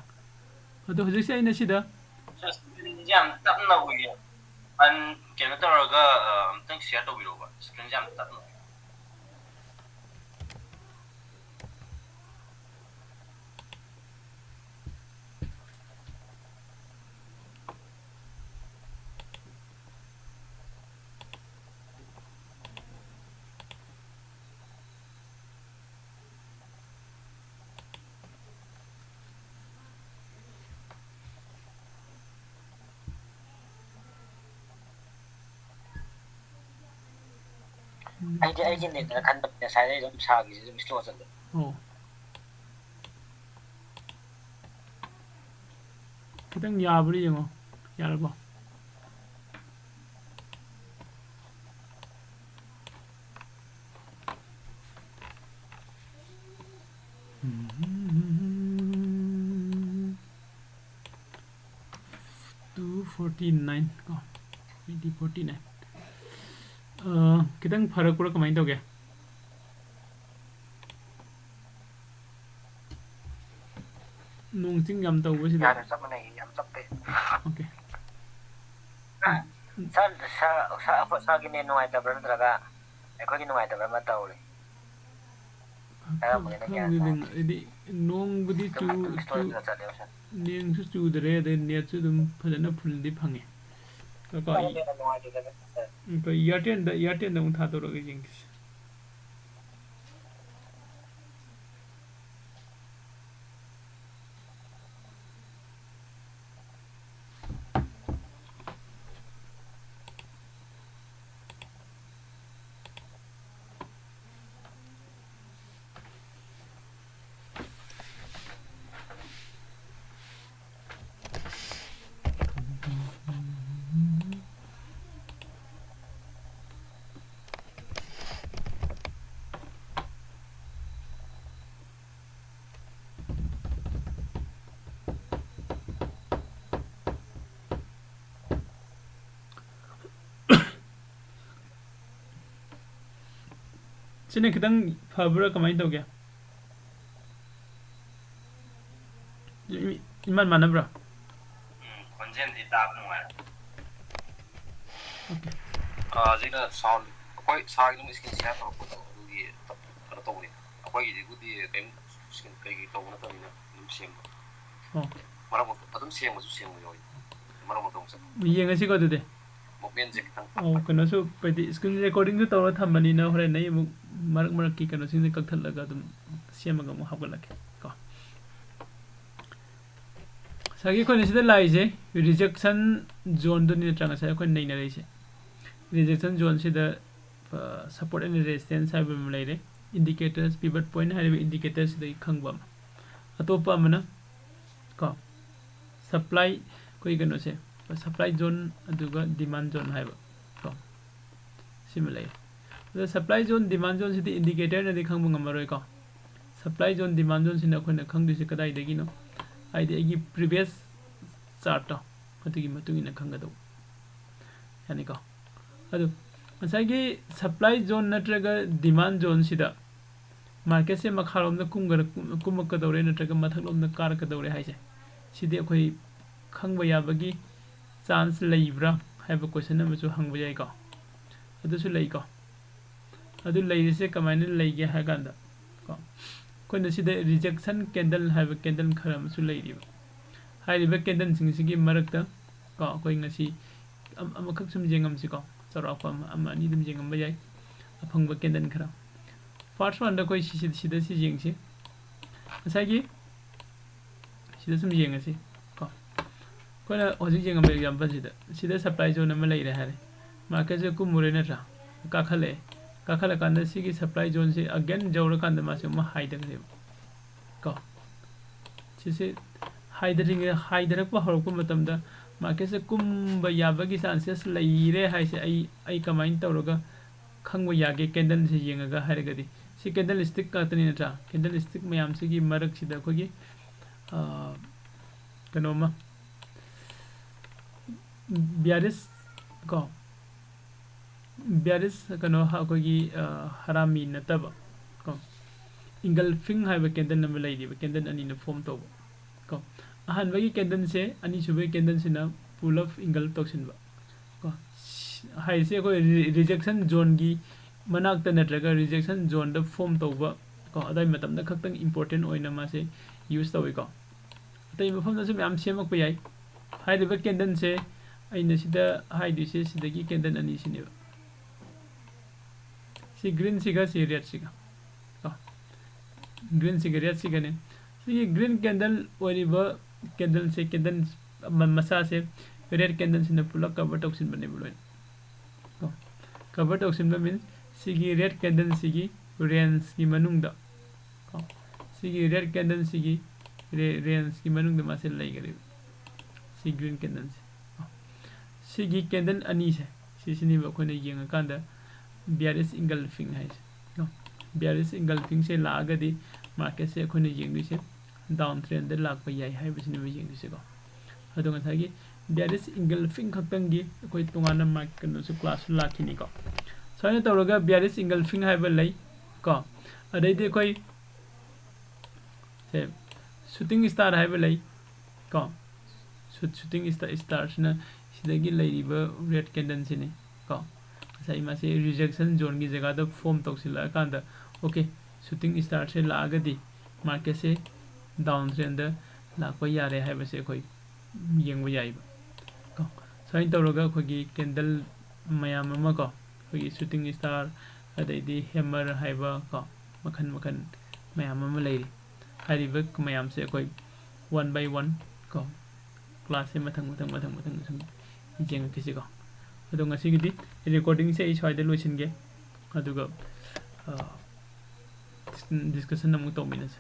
ꯑꯗꯣ ꯍꯧꯖꯤꯛꯁꯦ ꯑꯩꯅ ꯁꯤꯗ screen ꯁꯦ ꯌꯥꯝ ꯇꯞꯅ ꯎꯏꯌꯦ꯫ ꯑꯟ-, ꯀꯩꯅꯣ ꯇꯧꯔꯒ, ꯑ, ꯑꯝꯇꯪ share ꯇꯧꯕꯤꯔꯛꯎꯕ꯫ Screen ꯁꯦ ꯌꯥꯝ ꯇꯞꯅ ꯎꯏ꯫ ꯑꯩꯗꯤ ꯑꯩꯒꯤ net ꯅ ꯈꯟꯕ, ꯉꯁꯥꯏꯗꯩ ꯑꯗꯨꯝ ꯁꯥꯒꯤꯁꯦ ꯑꯗꯨꯝ slow ꯆꯠꯂꯦ꯫ ꯑꯣ꯫ ꯈꯤꯇꯪ ꯌꯥꯕ꯭ꯔꯥ ꯌꯦꯡꯉꯣ꯫ ꯌꯥꯔꯕꯣ? Two forty nine ꯀꯣ, ꯃꯤꯗꯤ forty nine꯫ ꯑ, ꯈꯤꯇꯪ ꯐꯔꯛꯄ꯭ꯔꯥ, ꯀꯃꯥꯏꯅ ꯇꯧꯒꯦ? ꯅꯣꯡ ꯆꯤꯡ ꯌꯥꯝ ꯇꯧꯕꯁꯤꯗ꯫ ꯌꯥꯔꯦ, ꯆꯞ ꯃꯥꯟꯅꯩ, ꯌꯥꯝ ꯆꯞꯄꯦ꯫ Okay꯫ ꯁꯥꯔ, ꯁꯥꯔ, ꯁꯥꯔ, ꯑꯩꯈꯣꯏ ꯁꯥꯔꯒꯤ net ꯅꯨꯡꯉꯥꯏꯇꯕ꯭ꯔꯥ ꯅꯠꯇ꯭ꯔꯒ ꯑꯩꯈꯣꯏꯒꯤ ꯅꯨꯡꯉꯥꯏꯇꯕ꯭ꯔꯥ ꯑꯃ ꯇꯧꯔꯤ꯫ ꯈꯪ-, ꯑꯌꯥꯝꯕꯅ ꯒ꯭ꯌꯥꯟ ꯈꯪꯗꯦ, ꯇꯥꯗꯦ꯫ ꯍꯥꯏꯗꯤ ꯅꯣꯡꯕꯨꯗꯤ ꯆꯨ-, ꯑꯗꯨꯝ ꯆꯨ-, ꯁ꯭ꯂꯣꯗ ꯆꯠꯂꯦꯕ ꯁꯥꯔ꯫ ꯅꯣꯡꯁꯨ ꯆꯨꯗ꯭ꯔꯦ, ꯑꯗꯩ netꯁꯨ ꯑꯗꯨꯝ ꯐꯖꯅ fullꯗꯤ ꯐꯪꯉꯦ꯫ ꯀꯣ, ꯁꯥꯔꯒꯤ net ꯅꯨꯡꯉꯥꯏꯇꯦꯗꯅ ꯁꯥꯔ꯫ ꯎꯝ, ꯀꯣ, Airtelꯗ, Airtelꯗ ꯑꯃꯨꯛ ꯊꯥꯗꯣꯔꯛꯑꯒ ꯌꯦꯡꯒꯦꯁꯦ꯫ ꯁꯤꯅ ꯈꯤꯇꯪ ꯐꯕ꯭ꯔꯥ, ꯀꯃꯥꯏꯅ ꯇꯧꯒꯦ? ꯏ-, ꯏꯃꯥꯟ ꯃꯥꯟꯅꯕ꯭ꯔꯥ? ꯎꯝ, ꯈꯣꯟꯖꯦꯜꯗꯤ ꯇꯥꯕ ꯅꯨꯡꯉꯥꯏꯔꯦ꯫ Okay. ꯑꯥ, ꯁꯤꯅ sound, ꯑꯩꯈꯣꯏ ꯁꯥꯔꯒꯤ ꯑꯗꯨꯝ screen share ꯇꯧꯔꯛꯄꯗꯣ ꯑꯗꯨꯒꯤ ꯀꯩꯅꯣ ꯇꯧꯕꯅꯤ꯫ ꯑꯩꯈꯣꯏꯒꯤꯗꯤꯕꯨꯗꯤ ꯀꯩꯝ screen ꯀꯩꯀꯩ ꯇꯧꯕ ꯅꯠꯇꯕꯅꯤꯅ ꯑꯗꯨꯝ ꯁꯦꯡꯕ꯫ Okay. ꯃꯔꯛ ꯃꯔꯛꯇ ꯑꯗꯨꯝ ꯁꯦꯡꯕꯁꯨ ꯁꯦꯡꯕ ꯌꯥꯎꯋꯤ꯫ ꯃꯔꯛ ꯃꯔꯛꯇ ꯑꯃꯨꯛ ꯆꯠꯄ꯫ ꯌꯦꯡꯉꯁꯤꯀꯣ ꯑꯗꯨꯗꯤ꯫ Movement ꯁꯦ ꯈꯤꯇꯪ ꯑꯣ, ꯀꯩꯅꯣꯁꯨ ꯍꯥꯏꯗꯤ screen recording ꯁꯨ ꯇꯧꯔ ꯊꯝꯕꯅꯤꯅ ꯍꯣꯔꯦꯟ ꯑꯩ ꯑꯃꯨꯛ ꯃꯔꯛ ꯃꯔꯛꯀꯤ ꯀꯩꯅꯣꯁꯤꯡꯁꯦ ꯀꯛꯊꯠꯂꯒ ꯑꯗꯨꯝ ꯁꯦꯝꯃꯒ ꯑꯃꯨꯛ ꯍꯥꯞꯀꯠꯂꯛꯀꯦ ꯀꯣ꯫ ꯉꯁꯥꯏꯒꯤ ꯑꯩꯈꯣꯏꯅ ꯁꯤꯗ ꯂꯥꯛꯏꯁꯦ rejection zone ꯗꯨꯅꯤ ꯅꯠꯇ꯭ꯔꯥ? ꯉꯁꯥꯏ ꯑꯩꯈꯣꯏꯅ ꯅꯩꯅꯔꯛꯏꯁꯦ rejection zone ꯁꯤꯗ, ꯑ, support and resistance ꯍꯥꯏꯕ ꯑꯃ ꯂꯩꯔꯦ, indicators, pivot point ꯍꯥꯏꯔꯤꯕ indicator ꯁꯤꯗꯒꯤ ꯈꯪꯕ ꯑꯃ, ꯑꯇꯣꯞꯄ ꯑꯃꯅ ꯀꯣ supply, ꯑꯩꯈꯣꯏ ꯀꯩꯅꯣꯁꯦ, supply zone ꯑꯗꯨꯒ demand zone ꯍꯥꯏꯕ ꯀꯣ, ꯁꯤꯃ ꯂꯩ꯫ ꯑꯗꯣ supply zone, demand zone ꯁꯤꯗꯤ indicator ꯅꯗꯤ ꯈꯪꯕ ꯉꯝꯃꯔꯣꯏꯀꯣ꯫ Supply zone, demand zone ꯁꯤꯅ ꯑꯩꯈꯣꯏꯅ ꯈꯪꯗꯣꯏꯁꯦ ꯀꯗꯥꯏꯗꯒꯤꯅꯣ? ꯍꯥꯏꯗꯤ ꯑꯩꯒꯤ previous chart ꯇꯣ ꯑꯗꯨꯒꯤ ꯃꯇꯨꯡ ꯏꯟꯅ ꯈꯪꯒꯗꯧꯕ꯫ ꯌꯥꯅꯤꯀꯣ? ꯑꯗꯨ ꯉꯁꯥꯏꯒꯤ supply zone ꯅꯠꯇ꯭ꯔꯒ demand zone ꯁꯤꯗ market ꯁꯦ ꯃꯈꯥꯔꯣꯝꯗ ꯀꯨꯝꯒꯗ-, ꯀꯨꯝꯃꯛꯀꯗꯧꯔꯦ ꯅꯠꯇ꯭ꯔꯒ ꯃꯊꯛꯂꯣꯝꯗ ꯀꯥꯔꯛꯀꯗꯧꯔꯦ ꯍꯥꯏꯁꯦ, ꯁꯤꯗꯤ ꯑꯩꯈꯣꯏ ꯈꯪꯕ ꯌꯥꯕꯒꯤ chance ꯂꯩꯕ꯭ꯔꯥ ꯍꯥꯏꯕ question ꯑꯃꯁꯨ ꯍꯪꯕ ꯌꯥꯏꯀꯣ꯫ ꯑꯗꯨꯁꯨ ꯂꯩꯀꯣ꯫ ꯑꯗꯨ ꯂꯩꯔꯤꯁꯦ ꯀꯃꯥꯏꯅ ꯂꯩꯒꯦ ꯍꯥꯏ ꯀꯥꯟꯗ ꯀꯣ, ꯑꯩꯈꯣꯏꯅ ꯁꯤꯗ rejection candle ꯍꯥꯏꯕ candle ꯈꯔ ꯑꯃꯁꯨ ꯂꯩꯔꯤꯕ꯫ ꯍꯥꯏꯔꯤꯕ candle ꯁꯤꯡꯁꯤꯒꯤ ꯃꯔꯛꯇ ꯀꯣ, ꯑꯩꯈꯣꯏ ꯉꯁꯤ ꯑꯝ-, ꯑꯃꯈꯛ ꯁꯨꯝ ꯌꯦꯡꯉꯝꯁꯤꯀꯣ, ꯆꯥꯎꯔꯥꯛꯄ ꯑꯃ, ꯑꯃ ꯑꯅꯤ ꯑꯗꯨꯝ ꯌꯦꯡꯉꯝꯕ ꯌꯥꯏ, ꯑꯐꯪꯕ candle ꯈꯔ꯫ First one ꯗ ꯑꯩꯈꯣꯏ ꯁꯤ-, ꯁꯤ-, ꯁꯤꯗ ꯁꯤ ꯌꯦꯡꯁꯤ꯫ ꯉꯁꯥꯏꯒꯤ ꯁꯤꯗ ꯁꯨꯝ ꯌꯦꯡꯉꯁꯤ ꯀꯣ꯫ ꯑꯩꯈꯣꯏꯅ ꯍꯧꯖꯤꯛ ꯌꯦꯡꯉꯝꯕ example ꯁꯤꯗ, ꯁꯤꯗ supply zone ꯑꯃ ꯂꯩꯔꯦ ꯍꯥꯏꯔꯦ, market ꯁꯦ ꯀꯨꯝꯃꯨꯔꯦ ꯅꯠꯇ꯭ꯔꯥ? ꯀꯥꯈꯠꯂꯛꯑꯦ꯫ ꯀꯥꯈꯠꯂꯀꯥꯟꯗ ꯁꯤꯒꯤ supply zone ꯁꯦ again ꯌꯧꯔꯀꯥꯟꯗ ꯃꯥꯁꯦ ꯑꯃꯨꯛ ꯍꯥꯏꯊꯈ꯭ꯔꯦꯕ ꯀꯣ꯫ ꯁꯤꯁꯦ ꯍꯥꯏꯊꯔꯤꯉꯩ, ꯍꯥꯏꯊꯔꯛꯄ ꯍꯧꯔꯛꯄ ꯃꯇꯝꯗ market ꯁꯦ ꯀꯨꯝꯕ ꯌꯥꯕꯒꯤ chances ꯂꯩꯔꯦ ꯍꯥꯏꯁꯦ ꯑꯩ, ꯑꯩ ꯀꯃꯥꯏꯅ ꯇꯧꯔꯒ ꯈꯪꯕ ꯌꯥꯒꯦ? Candle ꯁꯦ ꯌꯦꯡꯉꯒ ꯍꯥꯏꯔꯒꯗꯤ, ꯁꯤ candlestick ꯉꯥꯛꯇꯅꯤ ꯅꯠꯇ꯭ꯔꯥ? Candlestick ꯃꯌꯥꯝꯁꯤꯒꯤ ꯃꯔꯛꯁꯤꯗ ꯑꯩꯈꯣꯏꯒꯤ, ꯑꯥ, ꯀꯩꯅꯣꯝꯃ, bearish ꯀꯣ, ꯕꯤꯌꯥꯔꯤꯁ ꯀꯩꯅꯣ ꯑꯩꯈꯣꯏꯒꯤ ꯍꯔꯥꯃꯤ ꯅꯠꯇꯕ ꯀꯣ, ꯏꯪꯒꯜꯐꯤꯡ ꯍꯥꯏꯕ ꯀꯦꯟꯗꯜ ꯑꯃ ꯂꯩꯔꯤꯕ, ꯀꯦꯟꯗꯜ ꯑꯅꯤꯅ ꯐꯣꯝ ꯇꯧꯕ ꯀꯣ꯫ ꯑꯍꯥꯟꯕꯒꯤ ꯀꯦꯟꯗꯜꯁꯦ, ꯑꯅꯤꯁꯨꯕꯒꯤ ꯀꯦꯟꯗꯜꯁꯤꯅ ꯄꯨꯂꯞ ꯏꯪꯒꯜ ꯇꯧꯁꯤꯟꯕ ꯀꯣ꯫ ꯍꯥꯏꯔꯤꯁꯦ ꯑꯩꯈꯣꯏ ꯔꯤꯖꯦꯛꯁꯟ ꯖꯣꯟꯒꯤ ꯃꯅꯥꯛꯇ ꯅꯠꯇ꯭ꯔꯒ ꯔꯤꯖꯦꯛꯁꯟ ꯖꯣꯟꯗ ꯐꯣꯝ ꯇꯧꯕ ꯀꯣ, ꯑꯗꯥꯏ ꯃꯇꯝꯗ ꯈꯛꯇꯪ ꯏꯝꯄꯣꯔꯇꯦꯟ ꯑꯣꯏꯅ ꯃꯥꯁꯦ ꯌꯨꯁ ꯇꯧꯋꯤꯀꯣ꯫ ꯑꯇꯩ ꯃꯐꯝꯗꯁꯨ ꯃꯌꯥꯝ ꯁꯦꯝꯃꯛꯄ ꯌꯥꯏ꯫ ꯍꯥꯏꯔꯤꯕ ꯀꯦꯟꯗꯜꯁꯦ ꯑꯩꯅ ꯁꯤꯗ ꯍꯥꯏꯗꯣꯏꯁꯦ ꯁꯤꯗꯒꯤ ꯀꯦꯟꯗꯜ ꯑꯅꯤꯁꯤꯅꯦꯕ꯫ ꯁꯤ ꯒ꯭ꯔꯤꯟꯁꯤꯒ ꯁꯤ ꯔꯦꯗꯁꯤꯒ ꯀꯣ, ꯒ꯭ꯔꯤꯟꯁꯤꯒ ꯔꯦꯗꯁꯤꯒꯅꯦ꯫ ꯁꯤꯒꯤ ꯒ꯭ꯔꯤꯟ ꯀꯦꯟꯗꯜ ꯑꯣꯏꯔꯤꯕ ꯀꯦꯟꯗꯜꯁꯦ, ꯀꯦꯟꯗꯜ ꯃꯆꯥꯁꯦ ꯔꯦꯗ ꯀꯦꯟꯗꯜꯁꯤꯅ ꯄꯨꯂꯞ ꯀꯚꯔ ꯇꯧꯁꯤꯟꯕꯅꯦꯕ ꯂꯣꯏꯅ ꯀꯣ꯫ ꯀꯚꯔ ꯇꯧꯁꯤꯟꯕ ꯃꯤꯟꯁ ꯁꯤꯒꯤ ꯔꯦꯗ ꯀꯦꯟꯗꯜꯁꯤꯒꯤ ꯔꯦꯟꯖꯀꯤ ꯃꯅꯨꯡꯗ ꯀꯣ, ꯁꯤꯒꯤ ꯔꯦꯗ ꯀꯦꯟꯗꯜꯁꯤꯒꯤ ꯔꯦꯟꯖꯀꯤ ꯃꯅꯨꯡꯗ ꯃꯥꯁꯦ ꯂꯩꯈꯔꯦꯕ, ꯁꯤ ꯒ꯭ꯔꯤꯟ ꯀꯦꯟꯗꯜꯁꯦ꯫ ꯁꯤꯒꯤ ꯀꯦꯟꯗꯜ ꯑꯅꯤꯁꯦ, ꯁꯤꯁꯤꯅꯦꯕ ꯑꯩꯈꯣꯏꯅ ꯌꯦꯡꯉꯀꯥꯟꯗ ꯕꯤꯌꯥꯔꯤꯁ ꯏꯪꯒꯜꯐꯤꯡ ꯍꯥꯏꯁꯦ꯫ ꯕꯤꯌꯥꯔꯤꯁ ꯏꯪꯒꯜꯐꯤꯡꯁꯦ ꯂꯥꯛꯑꯒꯗꯤ ꯃꯥꯔꯀꯦꯠꯁꯦ ꯑꯩꯈꯣꯏꯅ ꯌꯦꯡꯗꯣꯏꯁꯦ ꯗꯥꯎꯟ ꯇ꯭ꯔꯦꯟꯗ ꯂꯥꯛꯄ ꯌꯥꯏ ꯍꯥꯏꯕꯁꯤꯅꯦꯕ ꯌꯦꯡꯗꯣꯏꯁꯦꯀꯣ꯫ ꯑꯗꯣ ꯉꯁꯥꯏꯒꯤ ꯕꯤꯌꯥꯔꯤꯁ ꯏꯪꯒꯜꯐꯤꯡ ꯈꯛꯇꯪꯒꯤ ꯑꯩꯈꯣꯏ ꯇꯣꯉꯥꯟꯅ ꯃꯥꯔꯀꯦꯠ ꯀꯩꯅꯣꯁꯨ ꯀ꯭ꯂꯥꯁꯁꯨ ꯂꯥꯛꯈꯤꯅꯤꯀꯣ꯫ ꯁꯨꯃꯥꯏꯅ ꯇꯧꯔꯒ ꯕꯤꯌꯥꯔꯤꯁ ꯏꯪꯒꯜꯐꯤꯡ ꯍꯥꯏꯕ ꯂꯩ ꯀꯣ꯫ ꯑꯗꯩꯗꯤ ꯑꯩꯈꯣꯏ ꯁꯦ ꯁꯨꯇꯤꯡ ꯁ꯭ꯇꯥꯔ ꯍꯥꯏꯕ ꯂꯩ ꯀꯣ꯫ ꯁꯨꯇꯤꯡ ꯁ꯭ꯇꯥꯔꯁꯤꯅ ꯁꯤꯗꯒꯤ ꯂꯩꯔꯤꯕ ꯔꯦꯗ ꯀꯦꯟꯗꯜꯁꯤꯅꯤ ꯀꯣ꯫ ꯉꯁꯥꯏ ꯃꯥꯁꯦ ꯔꯤꯖꯦꯛꯁꯟ ꯖꯣꯟꯒꯤ ꯖꯒꯥꯗ ꯐꯣꯝ ꯇꯧꯁꯤꯜꯂꯛꯑꯀꯥꯟꯗ, ꯑꯣꯀꯦ, ꯁꯨꯇꯤꯡ ꯁ꯭ꯇꯥꯔꯁꯦ ꯂꯥꯛꯑꯒꯗꯤ ꯃꯥꯔꯀꯦꯠꯁꯦ ꯗꯥꯎꯟ ꯇ꯭ꯔꯦꯟꯗ ꯂꯥꯛꯄ ꯌꯥꯔꯦ ꯍꯥꯏꯕꯁꯦ ꯑꯩꯈꯣꯏ ꯌꯦꯡꯕ ꯌꯥꯏꯕ ꯀꯣ꯫ ꯁꯨꯃꯥꯏꯅ ꯇꯧꯔꯒ ꯑꯩꯈꯣꯏꯒꯤ ꯀꯦꯟꯗꯜ ꯃꯌꯥꯝ ꯑꯃ ꯀꯣ, ꯑꯩꯈꯣꯏꯒꯤ ꯁꯨꯇꯤꯡ ꯁ꯭ꯇꯥꯔ, ꯑꯗꯩꯗꯤ ꯍꯦꯃꯔ ꯍꯥꯏꯕ ꯀꯣ, ꯃꯈꯜ ꯃꯈꯜ ꯃꯌꯥꯝ ꯑꯃ ꯂꯩꯔꯤ꯫ ꯍꯥꯏꯔꯤꯕ ꯃꯌꯥꯝꯁꯦ ꯑꯩꯈꯣꯏ ꯋꯥꯟ ꯕꯥꯏ ꯋꯥꯟ ꯀꯣ, ꯀ꯭ꯂꯥꯁꯁꯦ ꯃꯊꯪ ꯃꯊꯪ ꯃꯊꯪ ꯃꯊꯪ ꯁꯨꯝ ꯌꯦꯡꯉꯛꯈꯤꯁꯤꯀꯣ꯫ ꯑꯗꯣ ꯉꯁꯤꯒꯤꯗꯤ ꯔꯦꯀꯣꯔꯗꯤꯡꯁꯦ ꯑꯩ ꯁ꯭ꯋꯥꯏꯗ ꯂꯣꯏꯁꯤꯟꯒꯦ, ꯑꯗꯨꯒ ꯗꯤꯁꯀꯁꯟ ꯑꯃꯨꯛ ꯇꯧꯃꯤꯟꯅꯁꯦ꯫